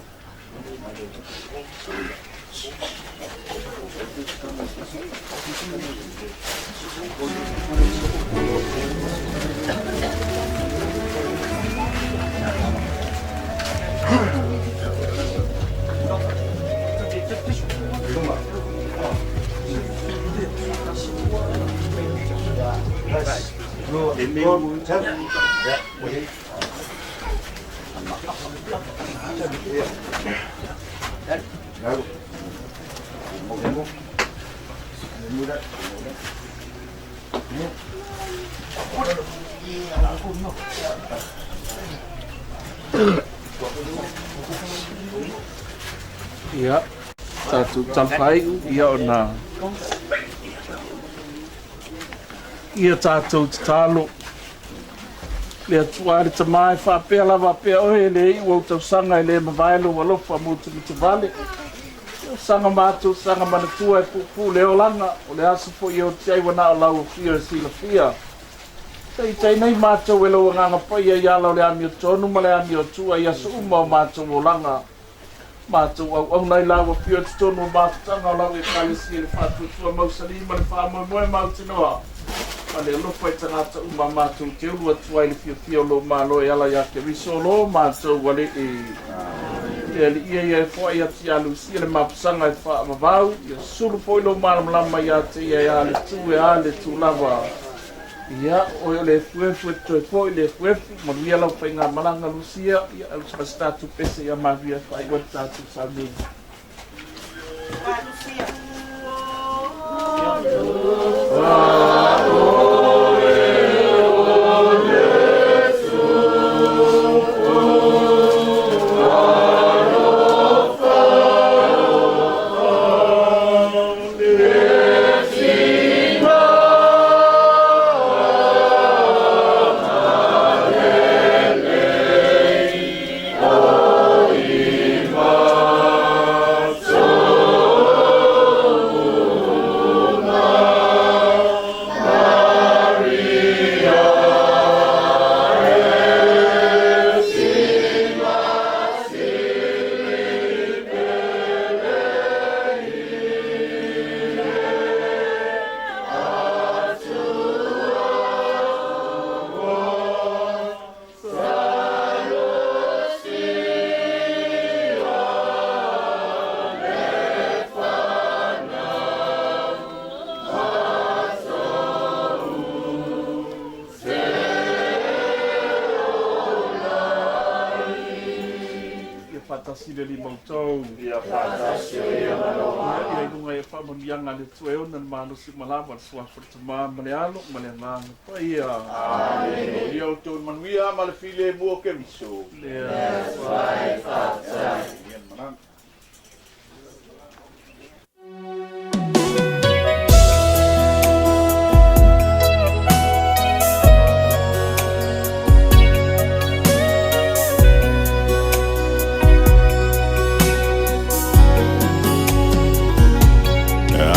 Ia, tatou tatalo faaiu, ia ona ia tatou tatalo. Le Atua le Tamā e faapea lava pea oe e le iu ou tausaga e le mavae lou alofa mutemutevale. O saga matou saga manatua e puupuu le olaga, o le aso foi e oti ai ua na o lau afio e silafia. Taitai nei matou e lou Agaga Paia i ala o le amiotonu ma le amiotua i aso uma o matou olaga. Matou auauna i lau afio i totonu o mafutaga o lau Ekalesia i le faatuatua mausali ma le faamoemoe mautinoa ma le alofa i tagata uma matou te ulu atu ai i le fiafia o lou Malo e ala iā Keriso lo matou Alii. Le Alii e ia e foai atu ia Lusia le mapusaga e faavavau, ia sulu foi lou malamalama ia te ia e a le tu e a le tu lava. Ia, oe o le efuefu e totoe foi le efuefu, manuia lau faigamalaga Lusia, ia alu se tatou pese ia manuia e faaiu ai le tatou sauniga. Faatasi le Alii ma outou. Ia faatasi ai ia ma lou Ia i luga ia faamanuiaga a le Atua e ona le malosi uma lava, le Suafa o le Tama ma le Alo ma le Agaga Paia. Amene. Ia outou i le manuia ma le filemu o Keriso. Le Atua e faafetai. Ia le malaga.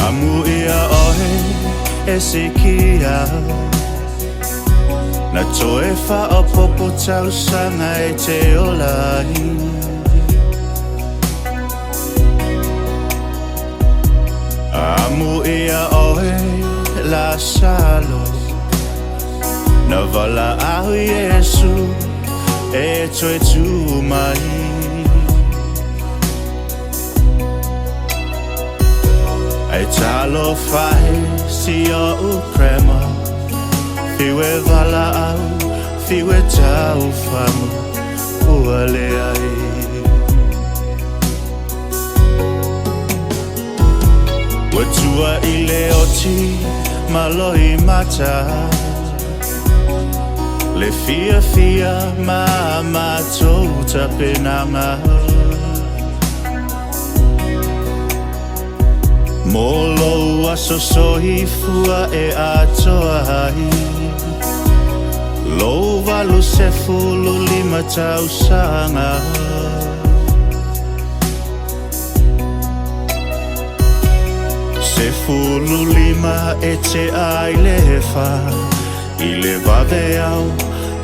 Amuia oe e sikia Na toe faaopoopo tausaga e te ola ai Amuia oe Lasalo Na valaau Iesu e toe tu mai Ae talofa e si o'u grandma Fiu e valaau, fiu e taufamu Ua leai Ua tua i le oti ma loimata Le fiafia ma a matou tapenaga Mo lou aso soifua e atoa ai Lou 85 tausaga 15 e tea ai le 4 i le vaveao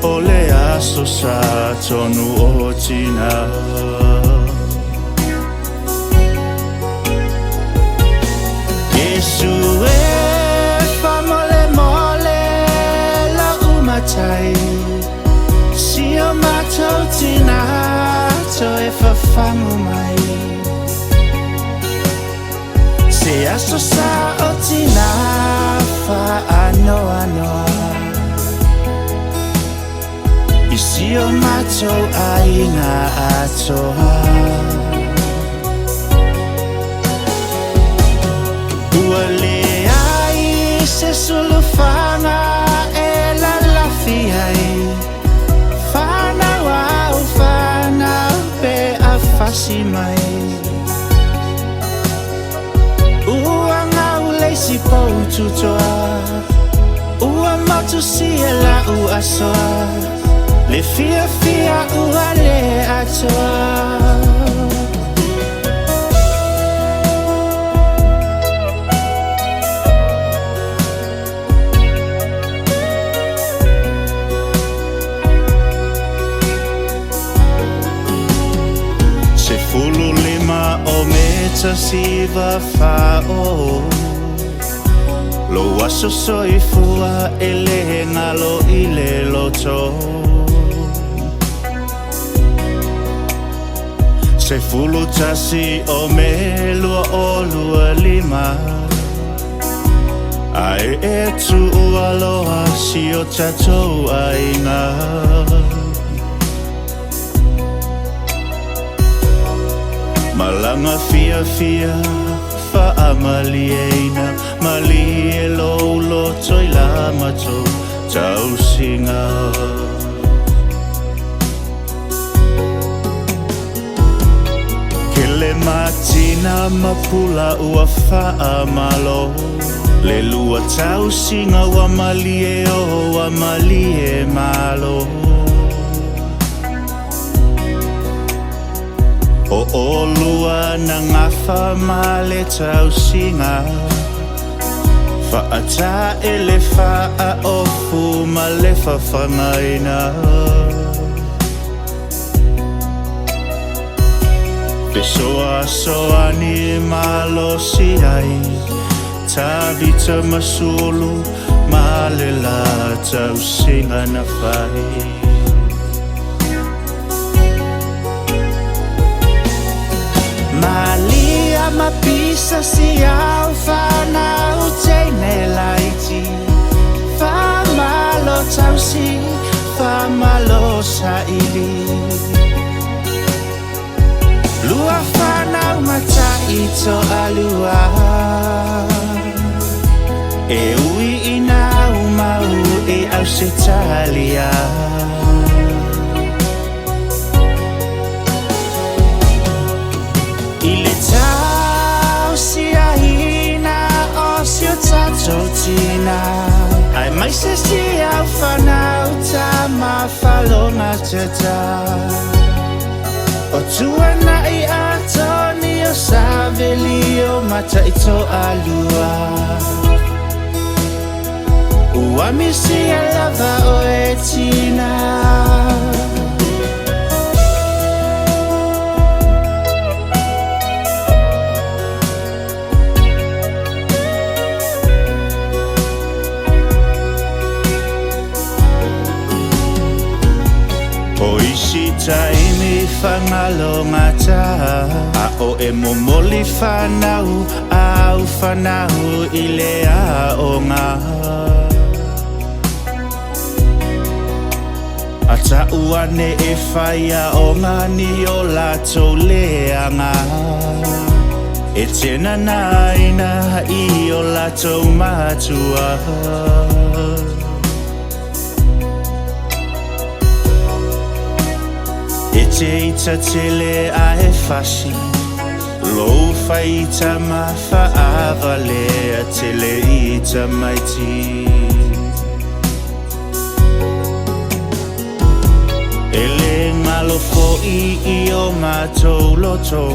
o le aso sa tonu o tina. Iesu e faamolemole la'u matai Si o matou tina toe fafamu mai Se aso sa o tina faanoanoa I si o matou aiga atoa Ua leai se sulufaga e lalafi ai Fanau au fanau pe a fasi mai Ua gau le isi pou tutoa Ua motusia la'u asoa Le fiafia ua le atoa. 15 o meta 94 o Lou aso soifua e le galo i le loto 11 o Me 2025 Ae e tuua loa si o tatou aiga. Malaga fiafia faamalieina Malie lou loto i la matou tausiga. Kele matina ma pula ua faamalo Le lua tausiga ua malie o ua malie malo O olua na gafa ma le tausiga Faatae le faaofu ma le fafagaina Fesoasoani malosi ai Tavita ma Sulu ma le la tausiga na fai. Malia ma pisa si au fanau teine laiti Faamalo tausi, faamalo saili. Toalua. E ui ina umau e Ausetalia. I le tausiaina o si o tatou tina, Ai mai se si au whanau ta mawhalo tata. O tuana i atoni o Saveli o mata i to alua. Ua misi a lava o e tina. O isi taimi whangalo ngata, A o e momoli whanau, Au whanau i le a o ngā. A ta uane e whaia o ngā ni o lātou leanga. E tēnā ina i o lātou matua. E te ita tele a e fasi, Lo whaita mawha avale a tele ita maiti. E le ngalo fo i o mātou loto,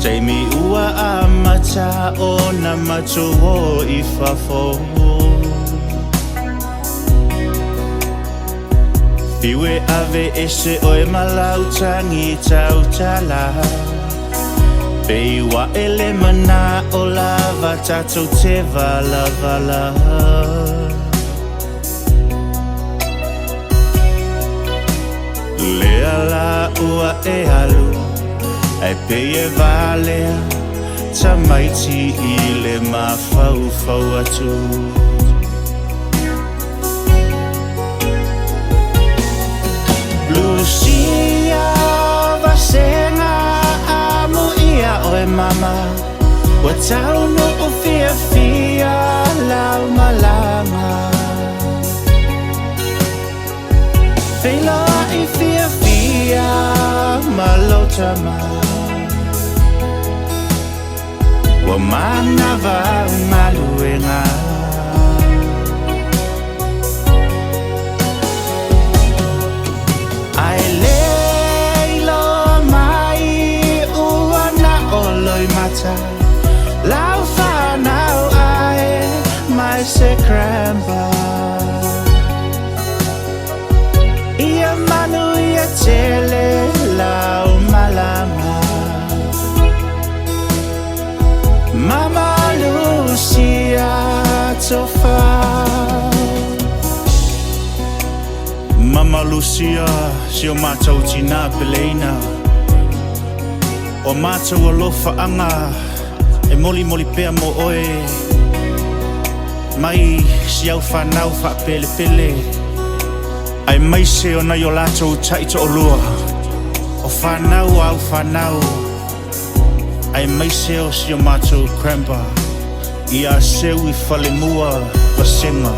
Teimi ua a mata o na matou o i fafo. Fiwe ave ese oe malau tangi tautala. Peiwa ele mana o lava tatou te vala vala. Lea la ua e alu, ai pei e valea, tamaiti i le mafaufau atu. Lucia vasenga amu ia oe mama, Ua tau no o fia fia lau malama. Feila i fia fia malotama. Ua manava ungaluenga. Ai le mai ua na oloi mata. Lau whanau ai mai se kramba. Ia manu ia tele lau malama. Mama Lucia tofa. Mama Lucia, si o mātou tina peleina. O mātou alofa anga, e moli moli pea mo oe. Mai si au whanau whaapele pele. Ai mai se o nai o lātou taito o lua. O whanau au whanau. Ai mai se o si o mātou kramba. Ia seu i whalemua vasenga.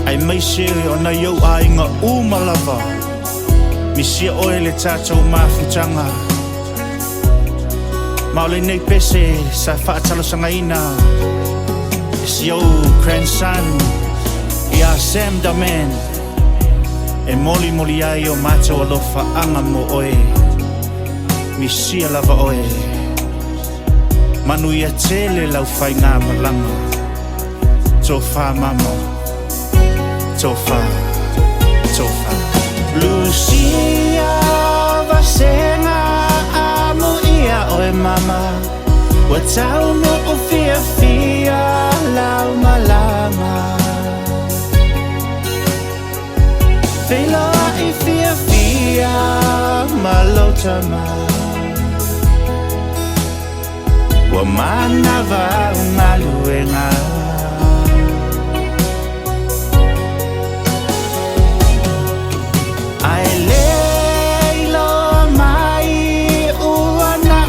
Ai mai se o nai au ainga umalava. Misia oe le tātou mafutanga. Maole nei pese sa whaatalosangaina. E si au grandson ia Sam da man. E moli moli ai o mātou alofa anga mo oe. Misia lava oe. Manu ia tele lau whai ngā malanga. Tō whā mama. Tō whā. Tō whā. Lucia vasenga amu ia oe mama. Ua tau no o fia fia lau malama. Feila i fia fia malotama. Ua manava ungaluenga. Ai le ilo mai ua na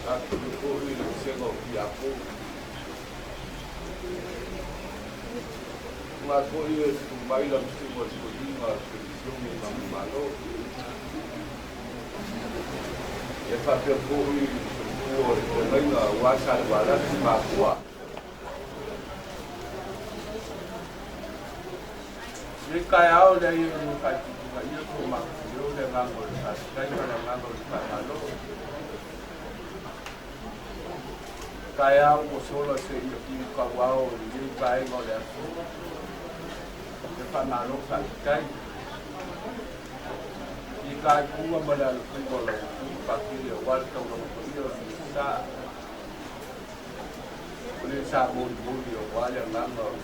Faafetai foi i le vasega o Tiakono. Tuga foi e tutu mai lau Susuga i le Toeaina o le Penisione Manumalo. Ia faapea foi le faletua o le feagaiga aua Salevalasi ma Atua. I lenei taeao, e leai e le faaitiitigaia so matou leo i le agaga o le faafetai ma le agaga o le faamalo. Taeao ua sola seia piutauao i lenei vaega o le aso. Ia faamalo faafetai. I taituga ma le alofaiva o lau Afioga Patele aua le taulaga paia o le Minisita. O le sa molimoli aua le agaga o le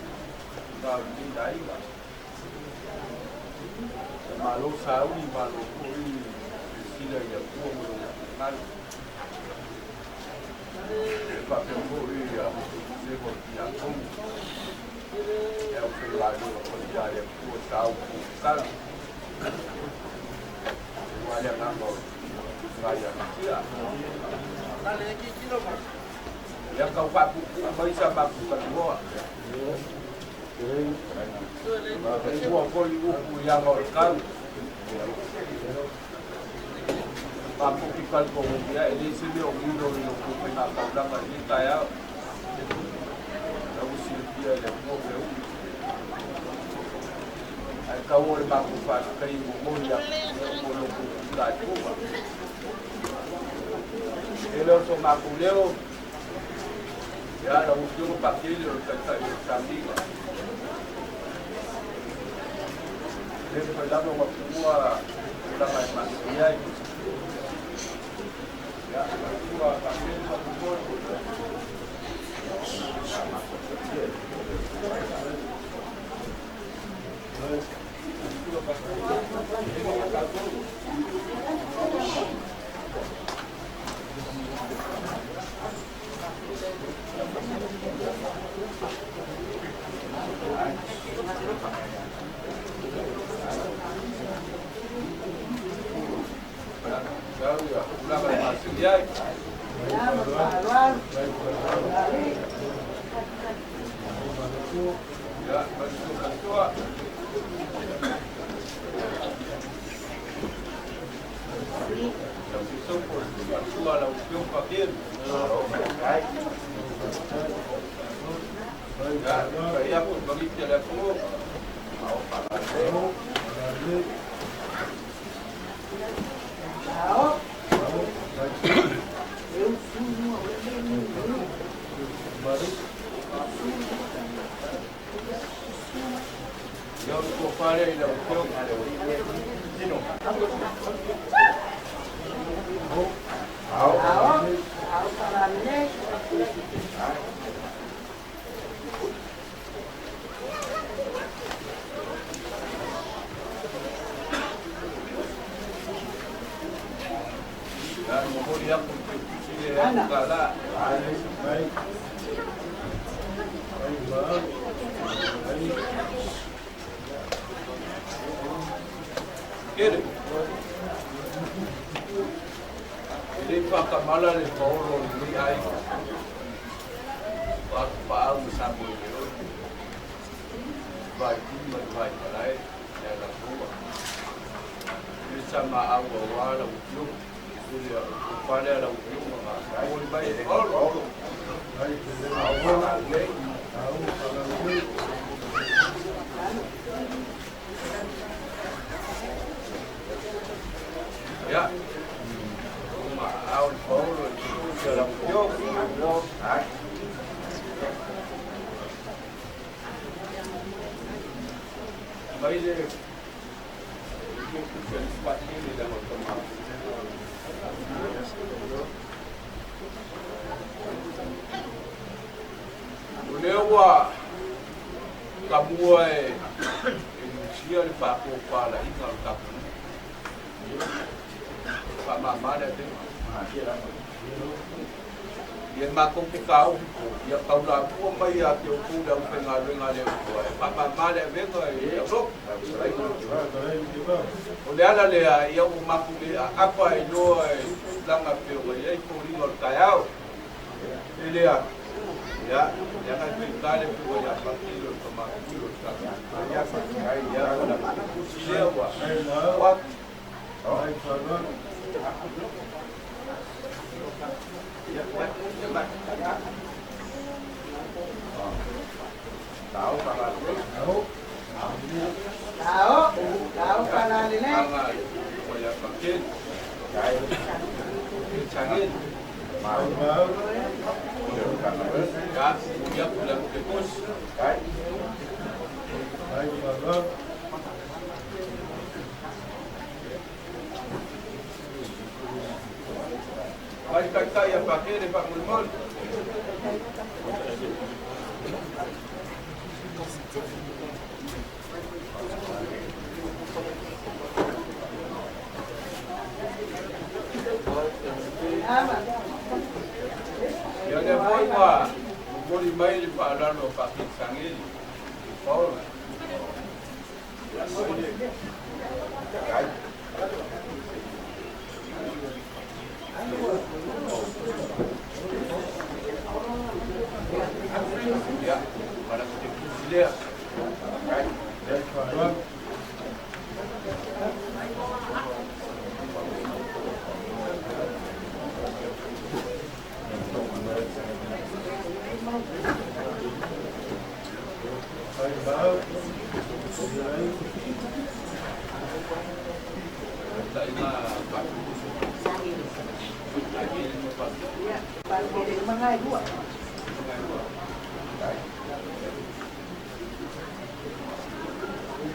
o lenei aiga. Ia malo sauni, malo foi le sila i le Atua ma lona finagalo. E faapea foi ia Sego o Tiakono, e au faigaluega paia a le Atua sa au tatalo. Aua le agaga o le ia Mesia. Ia tau faapuupuu mai sa matou talanoa. E lua foi upu i aga o le tau. Matou te talitonu ia e leai se mea o lilo i le tou faigataulaga i lenei taeao. La ua silafia e le Atua mea uma. Ae tau o le matou faafetai e momoli atu mo lo outou tuulaituga. E le o so matou leo, ia lau Afioga Patele o le Taitai o le Samiga. E le mafai lava ona tuua tulaga e masani ai. Ia, lau Afioga Patele faamolemole. Kele. E le faatamala le paolo o lenei aiga. O atu paau ma sa mo le oe. Vai tui ma le vai malae, le alatoa. Le sa ma au aua lau afioga. Le o pale a lau afioga ma o mai e paolo. Au le. Ia. Ma au le paolo e te lau afioga. Mai le O lea ua tamua e lusia le faatofalaiga o le tatou nuu. Faamama le avega. Ia matou te taofi po, ia taulamua mai ia te outou le aufaigaluega a le Atua e faamama le avega i le aulotu. O le ala lea, ia ua matou le aapa ai loa e tulaga pei ona i ai foliga o le taeao. E lea, ia, leaga e faigata le afioga ia Pakele o le tama pule o le tatou. Ia, o le tusi lea ua oo atu. Mai taitai ia Pakele faamolemole. Ia lea foi ua momoli mai le faaaloalo a Pakele Sageli i Paolo. Ia, malaga te pusi lea.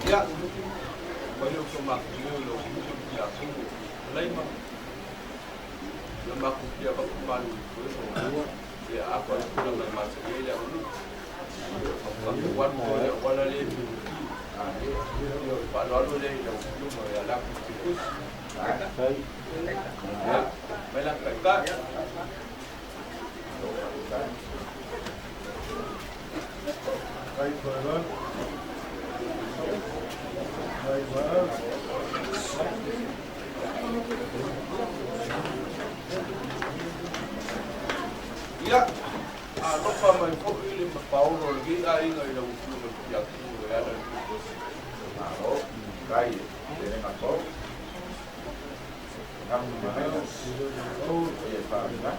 Ia, mai o so maku lo ia kumu laima. Ia maku ia ba kumalu ko so ia apa kula mai ma se ile ulu. Ka wan ko le wala le pi. Ia pa lo le ia lu mo ia la ku tikus. Ya, mai la ka ka. Ia, alofa mai foʻi le Paolo o lenei aiga i lau afioga i le Tiakono e ala i le tusi. Malo, kai, le ngato. Ngamu mai e fa na.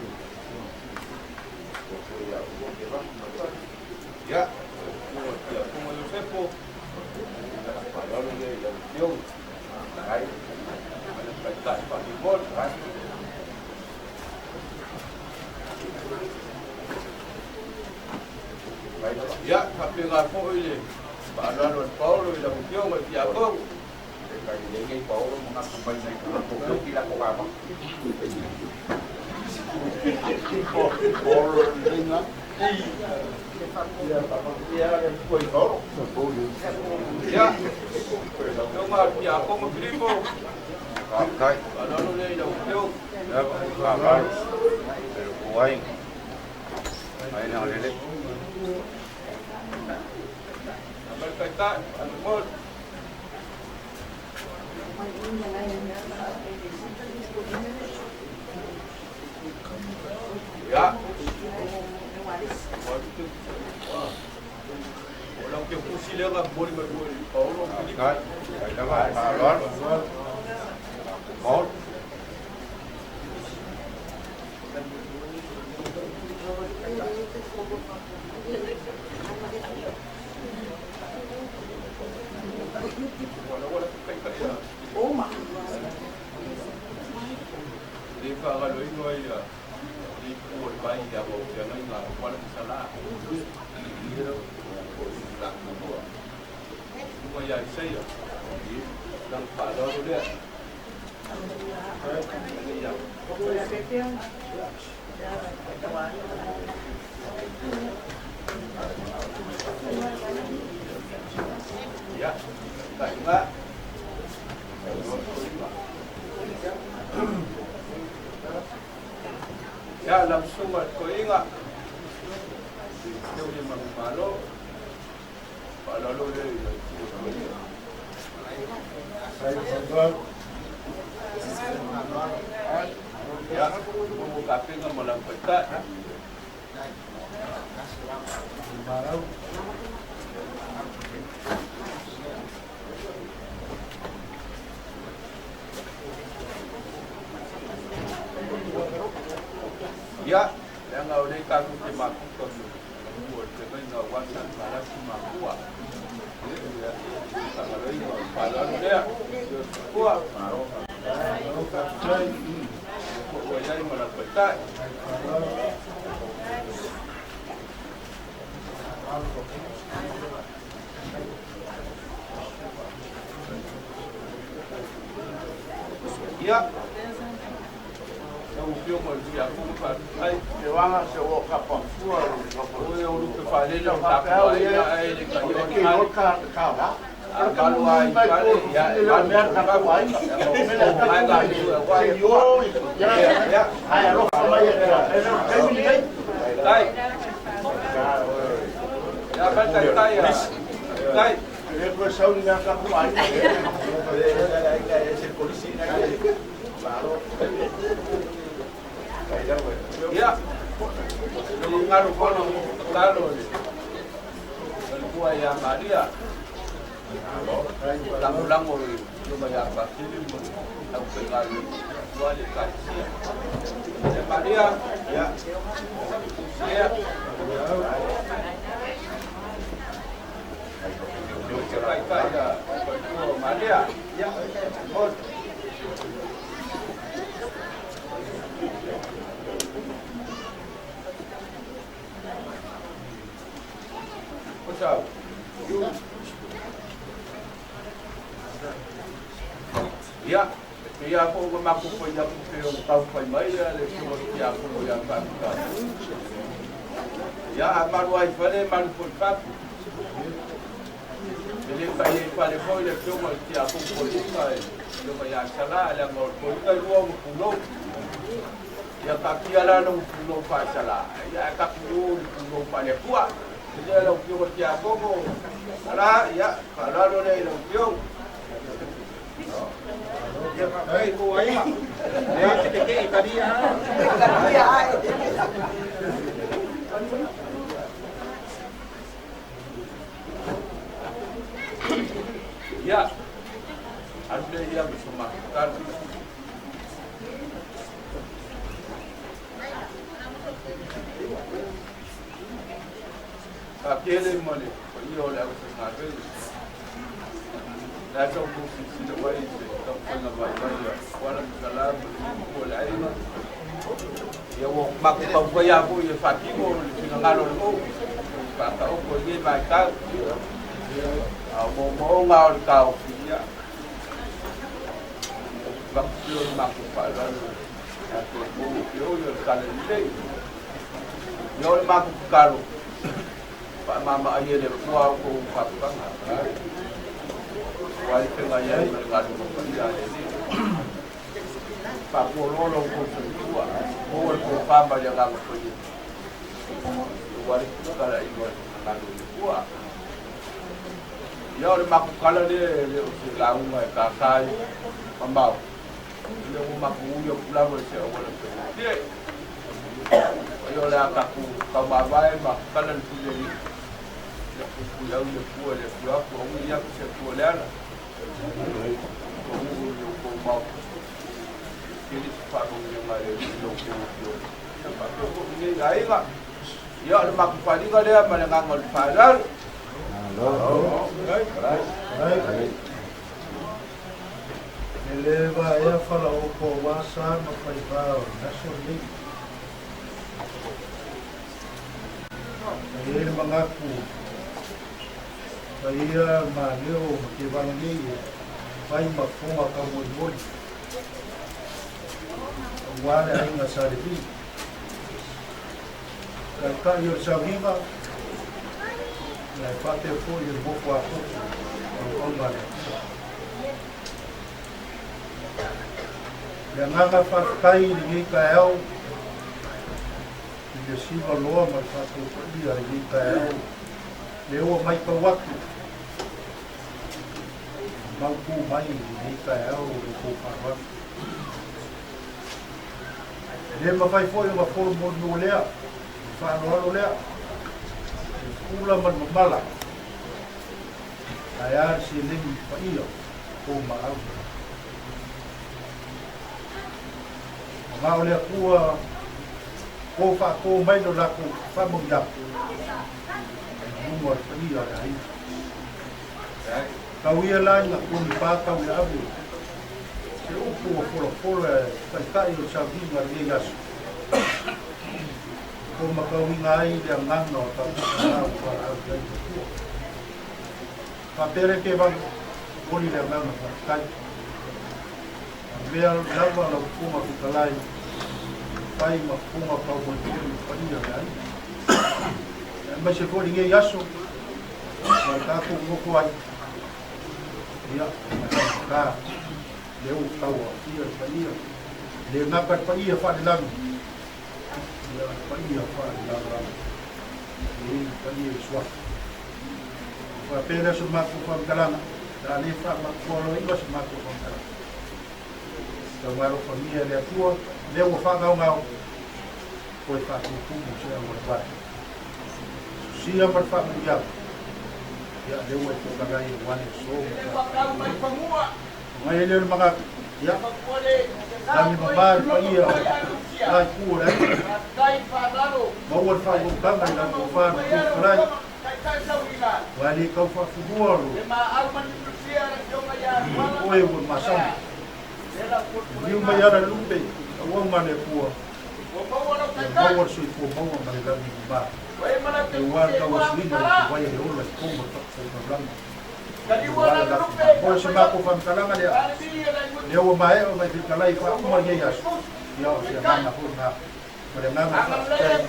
Ko ia o ke va. Ia, o Tiakono Iosepo. Paolo le lau afioga. Kai, ale taitai pa ni mol. Ia, faapega foʻi le faaaloalo a le Paolo i lau afioga i Tiakono. Kai le ngai Paolo mo ngaku mai nei ko ko ki la ko va. Paolo lenga. Ia, ia ko i Paolo. Ia, afioga i Tiakono Filipo. Kai. Faaaloalo lea i lau afioga. Ia, faaaloalo. Pero ko ai. Ai na lele. Mai taitai, faamolemole. Ia. O lau te pusi lea ka momoli mai foi i Paolo Filipo. Kai, kai lava faaaloalo. Paolo. Wala wala taitai ia. Le faagaloina ai ia le ipu o le vai ia o feagaiga wala masala. La kutua. Uma ia Isaia. Lang faaaloalo lea. Ia. Ia, taiga. Ia, lau susuga i le toeaiga. Teu le manumalo. Faaaloalo lea i lau susuga i le toeaiga. Ia, ua tapena ma lau taitai. Ia, leaga o lea tatou te mafuta ma o le feagaiga aua sa malasi mafua. Ia, tagaloiga o le faaaloalo lea. Ua. Faafetai. Ua i ai ma lau taitai. Ia, lau Afioga i le Tiakono, faafetai. Te wanga se o kapa fua o e o lupe faalele o tapuaiga ae le taia o le hale. Ka ka wa. A malu ai fale, ia, e malu mea ka ku ai. Mai ga Se yo ya ya. Ai alofa mai e e le ni ai. Tai. Ia, mai tai tai ia. Tai. E ko sau ni ka ku ai. Ia. Le ngalu fono talo le. Le pua ia Maria. Lango lango i luma ia Pasili mo au pengalu tua le kaisia. Ya Maria, ya. Ya. Tai tai ya Maria. Ya. What's up? You. Ia, ia ko ko maku ko ia ku pe o tau pai mai ia le fio ia ko ia pa ka. Ia a maru ai fale maru po papu. Le le pa i fale fo le fio mo ia ko ko ka e yo ia sala le mo ko ka ruo mo pulo. Ia ka kia la no pulo pa sala. Ia ka pulo pulo pa le pua. Le lo fio ia ko ko. Ala ia ka la lo le lo fio. Ei, ko ai. E te ke itaria. Ia. Alu ia bersama kan. Ka kele mo le ko io le au ngā re. La tau ko si le wai se tau ko na vai vai ya. Wala salam ko le aina. Ia wo ma ko pa ia ko ia fa ki mo le singa ngalo le mo. Pa ka o ko ye mai ka. A mo mo ngā o le ka o ia. Va ko ma ko pa la. A ko ko yo yo ka le le. Yo le ma ko ka lo. Pa ma ma ai le kua ko pa pa. Wai te ngai ai le ngā ko pa ia le ni. Pa ko lo lo ko se tua. Ko ko pa ma ia ngā ko ia. Wai ka la i wa ngā ko kua. Ia o le maku kala le le o se launga e ka kai mamau. Le o maku ui o pulawa se o wala se. Ia o le akaku kau mavae ma kala le pule ni. Le pupu iau le pua le pua pua ui ia se pua le ala. O ui o kou mau. Kili se whanau i ngai le lo kou pio. Ia pa pio ko ni aiga. Ia o le maku wharinga lea ma le nganga o le whaararu. E le va ea whala o ko wasa ma whai vāo, naso nei. E le mangaku, ka ia ma leo ma te wala nei e whai ma fonga ka moi moi. Wale ainga sa le vi. Ka ka i o sauhiga, ia whate fo i le moko a koko, au au le. Le nganga whakakai i le ka au, i le siwa loa ma le whakaupaia i le ka au, le oa mai kau atu, mau kū mai i le ka au le kō whawatu. E le mafai foi ona folomoliua lea, le faaaloalo lea, le pula ma le mamala, ae a le seleni paia o maau. Manao le Atua ko faatō mai lo latou faamanuiaga i luga o le paia o le aiga. Tau ia la ina tonipa tau le ave se upu ua folafola e taitai o le sauniga i lenei aso. Ko matauina ai le agaga o tatou fanau valaau i ai le Atua. Faapea le Kevaga, momoli le agaga faafetai. Avea lava lau Fofoga Fetalai e fai ma fofoga taumolimoli i le paia o le aiga. Aemaise foi lenei aso ma le tatou nofo ai, ia, ma faigata lea ua tauaofia le paia, e le gata le paia faalelagi, ia, le paia faalelalolagi, e i ai le paia i le suafa. Faapea lea so matou faamatalaga, o le a le faamatupualoaina se matou faamatalaga. Tau alofagia e le Atua, lea ua faagaogao, toe faatutumu se auala vave. Susia ma le faamanuiaga, ia, lea ua e tokalai aua le aso ma tatou. Ona i ai lea o le manatu, ia, lagi mama le paia o la itu o le aiga, maua le faautautaga i lau tofa le Fofoga Fetalai, aua e le tau faafunua lo oe ua masani. Liliu mai ala lupe, auauna a le Atua, ia maua le soifua maua ma le lagi mama, aua le tauasuina o le vai e ola i totonu o le fatafaitaulaga. Mo se matou faamatalaga lea, lea ua maea ona e fetalai faauma lenei aso, ia o se agaga foi lena, ma le agaga faafetai,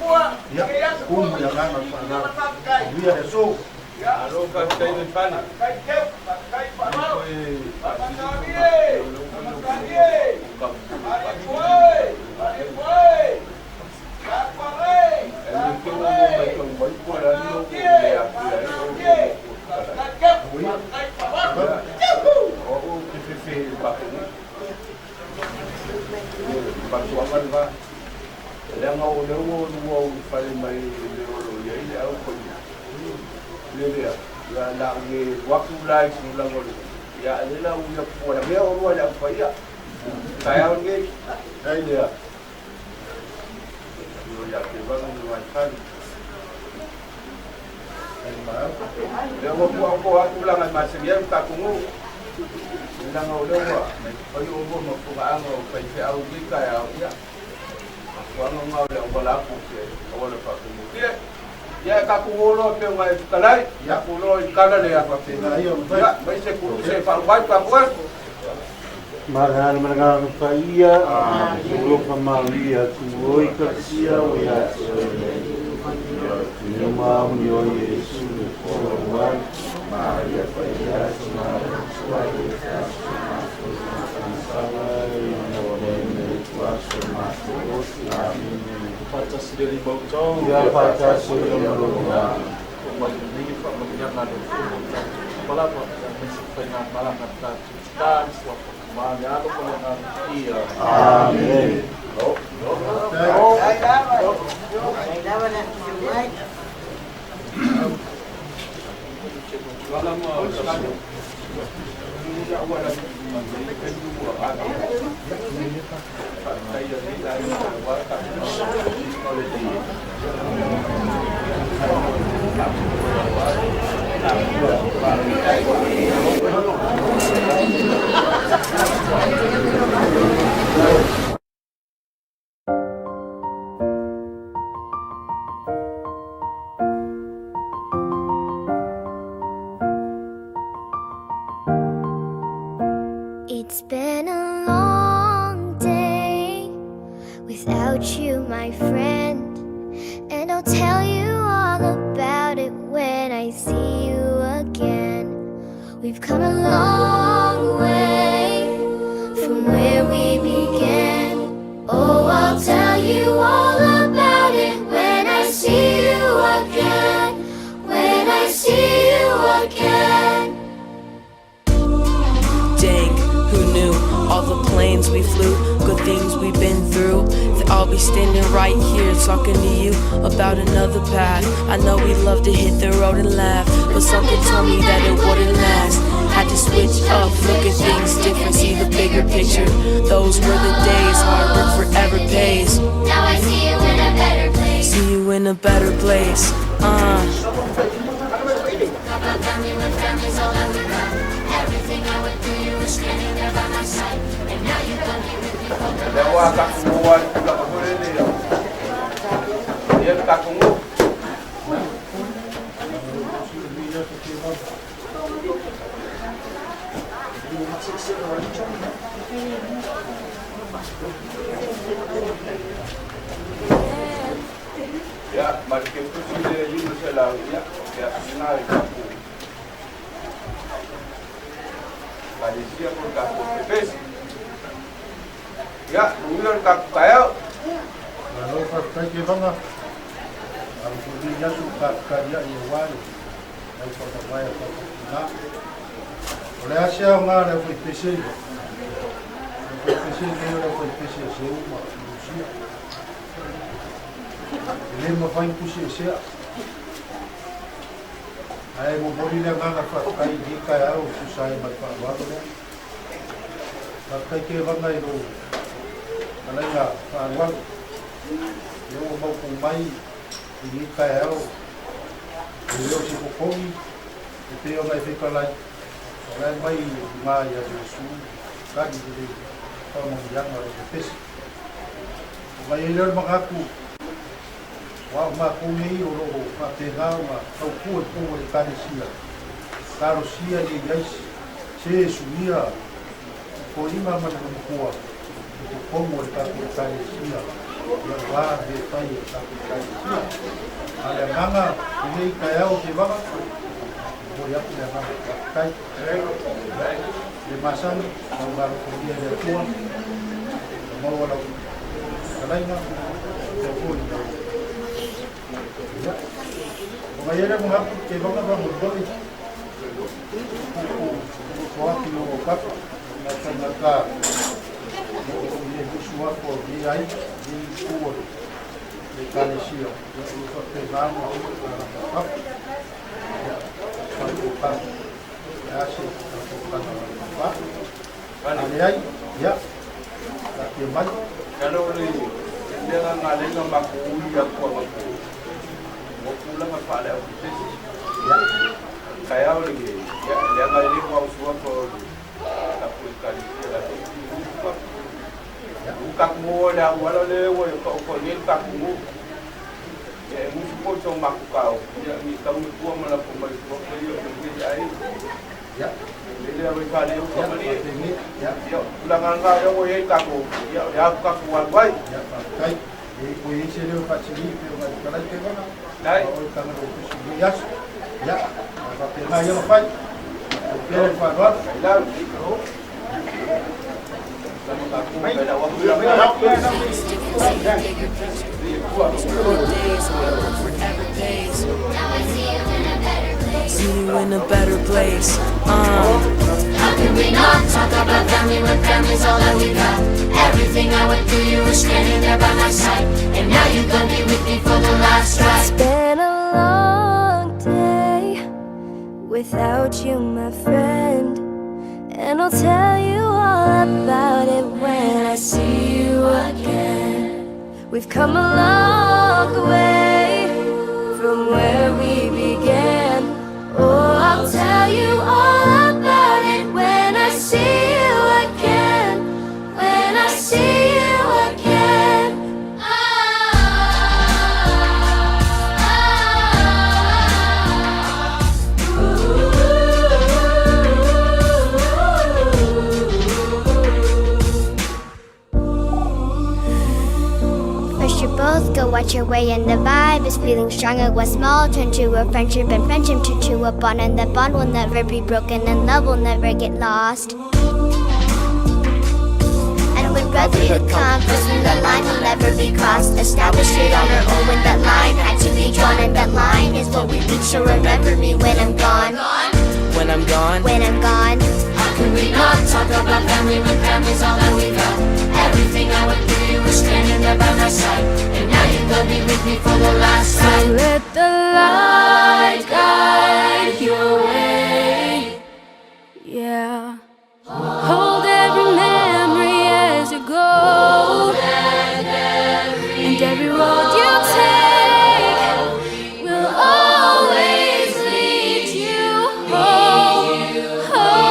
ia, tumu le agaga o le faaaloalo. Manuia le aso. Malo faafetai le fale. Leaga o lea ua lua ou fale mai le o lo o i ai le au paia. Le lea, ia la u le atu la i tulaga o le ia le la u ia pua la mea o lua le au paia. Taeao lenei, ai lea. Io ia te vaga ni mai fale. Lea ua tua ko atu langa i masani ai tatou nuu. Leaga o lea ua fai olua ma pugaaga o faifeau i lenei taeao, ia, mafuaaga na o le auala atu o se auala faafaigofie. Ia, e tatou o loa pei ona e fetalai, tatou loa i tala lea, ia, aemaise koluse e faauma ai tatou e. Malana malanga paia, ulofa maria tu oi kasia o ia te oe. Numa uni o Yesu le kolo wai, Maria paia te mara tua i tasu mato masansala i no le me tua so mato osi. Amine. Faatasi le Alii ma outou. Ia faatasi le Malologa. O mai lenei faamanuiaga a le Atua mo tatou uma lava, aemaise faigamalaga a tatou Tita, le Suafa Tama, le Alo ma le Agaga Paia. Amene. It's been a long day without you, my friend. And I'll tell you all about it when I see you again. We've come a long way from where we began. Oh, I'll tell you all about it when I see you again. When I see you again. Dang, who knew? All the planes we flew, good things we've been through. I'll be standing right here talking to you about another path. I know we love to hit the road and laugh, but something told me that it wouldn't last. Had to switch up, look at things different, see the bigger picture. Those were the days, hard work forever pays. Now I see you in a better place. See you in a better place. About family when family's all that we got. Everything I went through, you were standing there by my side. And now you're gonna be with me for the Le ua takumu a le tulaga foi lele ia le takumu. Ia ma le keutusi lea iu se lau ia ia ina i taku kalesia po le tatou pepesi. Ia uia le tatou taeao. Malo faafetai Kevaga. Alo foi lenei aso ua talitali ai aua le au faamavae a tatou tina. O le a se aoga o le aufaipese le aufaipese lenei o le aufaipese a Seu ma Lusia. E le mafai ona tusiesea. Ae momoli le agaga faafetai i lenei taeao e tusa ai ma le faaaloalo lea. Faafetai Kevaga i lou talaiga faaaloalo. Lea ua maupou mai i lenei taeao e le o se totogi e pei ona e fetalai, o la e mai i luga ia Iesu tali lelei faamanuiaga o le pepesi. Ona i ai lea o le manatu, aua o matou nei o lo o faapena ona tautua i totonu o le Ekalesia, talosia ia i ai se e suia totoina ma le lomukua i totonu o le tatou Ekalesia ia aua mea e fai e le tatou Ekalesia. A o le agaga i lenei taeao o Tevaga, e momoli atu le agaga faafetai. Le masani, lau alofagia e le Atua, ia maua lau fetalaiga, faapea foi lau ia. Ona i ai lea manatu, Tevaga faamolemole, puupuu loto atu i lou autafa, ona e faigata o lo o i ai foi suafa o lenei aiga, lenei itu o le Ekalesia, ia o lo o faapena ona alafatafa. Ia, faatotala, le a se faatotala o le papa. A leai, ia, taatia mai. Masalo o le mea lena lea na matou ui atu anapo ua tulaga faale-aufipesi. Taeao lenei, ia, leaga e le ua suafa o le tatou Ekalesia latou te ui suafa. U tatou o le auala lea ua taoto ai nei le tatou nuu. Ia e musu foi so matou taofi, ia ni tau ni tua ma lafo mai suafa ia o lenei aiga. Le lea ua faaleu faamalie. Ia, o tulaga lena lea ua i ai tatou, ia o le a tatou alu ai. Ia, faafetai. E ua i ai se leo faasili e pei ona e fetalai Kevaga, Dai. a o e taga lou tusi i lenei aso. Ia, a faapena ia ona fai. Faafetai pea le faaaloalo. See the bigger picture. Those were the days, hard work forever pays. Now I see you in a better place. See you in a better place. How can we not talk about family when family's all that we got? Everything I went through, you were standing there by my side. And now you're gonna be with me for the last ride. It's been a long day without you, my friend. And I'll tell you all about it when I see you again. We've come a long way from where we began. Oh, I'll tell you all about it when I see you again. When I see you again. First you both go watch your way and the vibe is feeling stronger. What's small turn to a friendship and friendship turn to a bond, and that bond will never be broken and love will never get lost. And when brotherhood comes, the line will never be crossed. Established it on our own when that line had to be drawn, and that line is what we reach. So remember me when I'm gone. When I'm gone. When I'm gone. How can we not talk about family when family's all that we got? Everything I went through, you were standing there by my side. And now you're gonna be with me for the last ride. So let the light guide your way. Yeah. Hold every memory as you go. And every road you take will always lead you home. Home.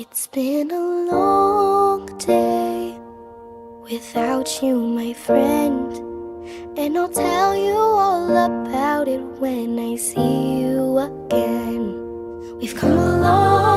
It's been a long day without you, my friend. And I'll tell you all about it when I see you again. We've come a long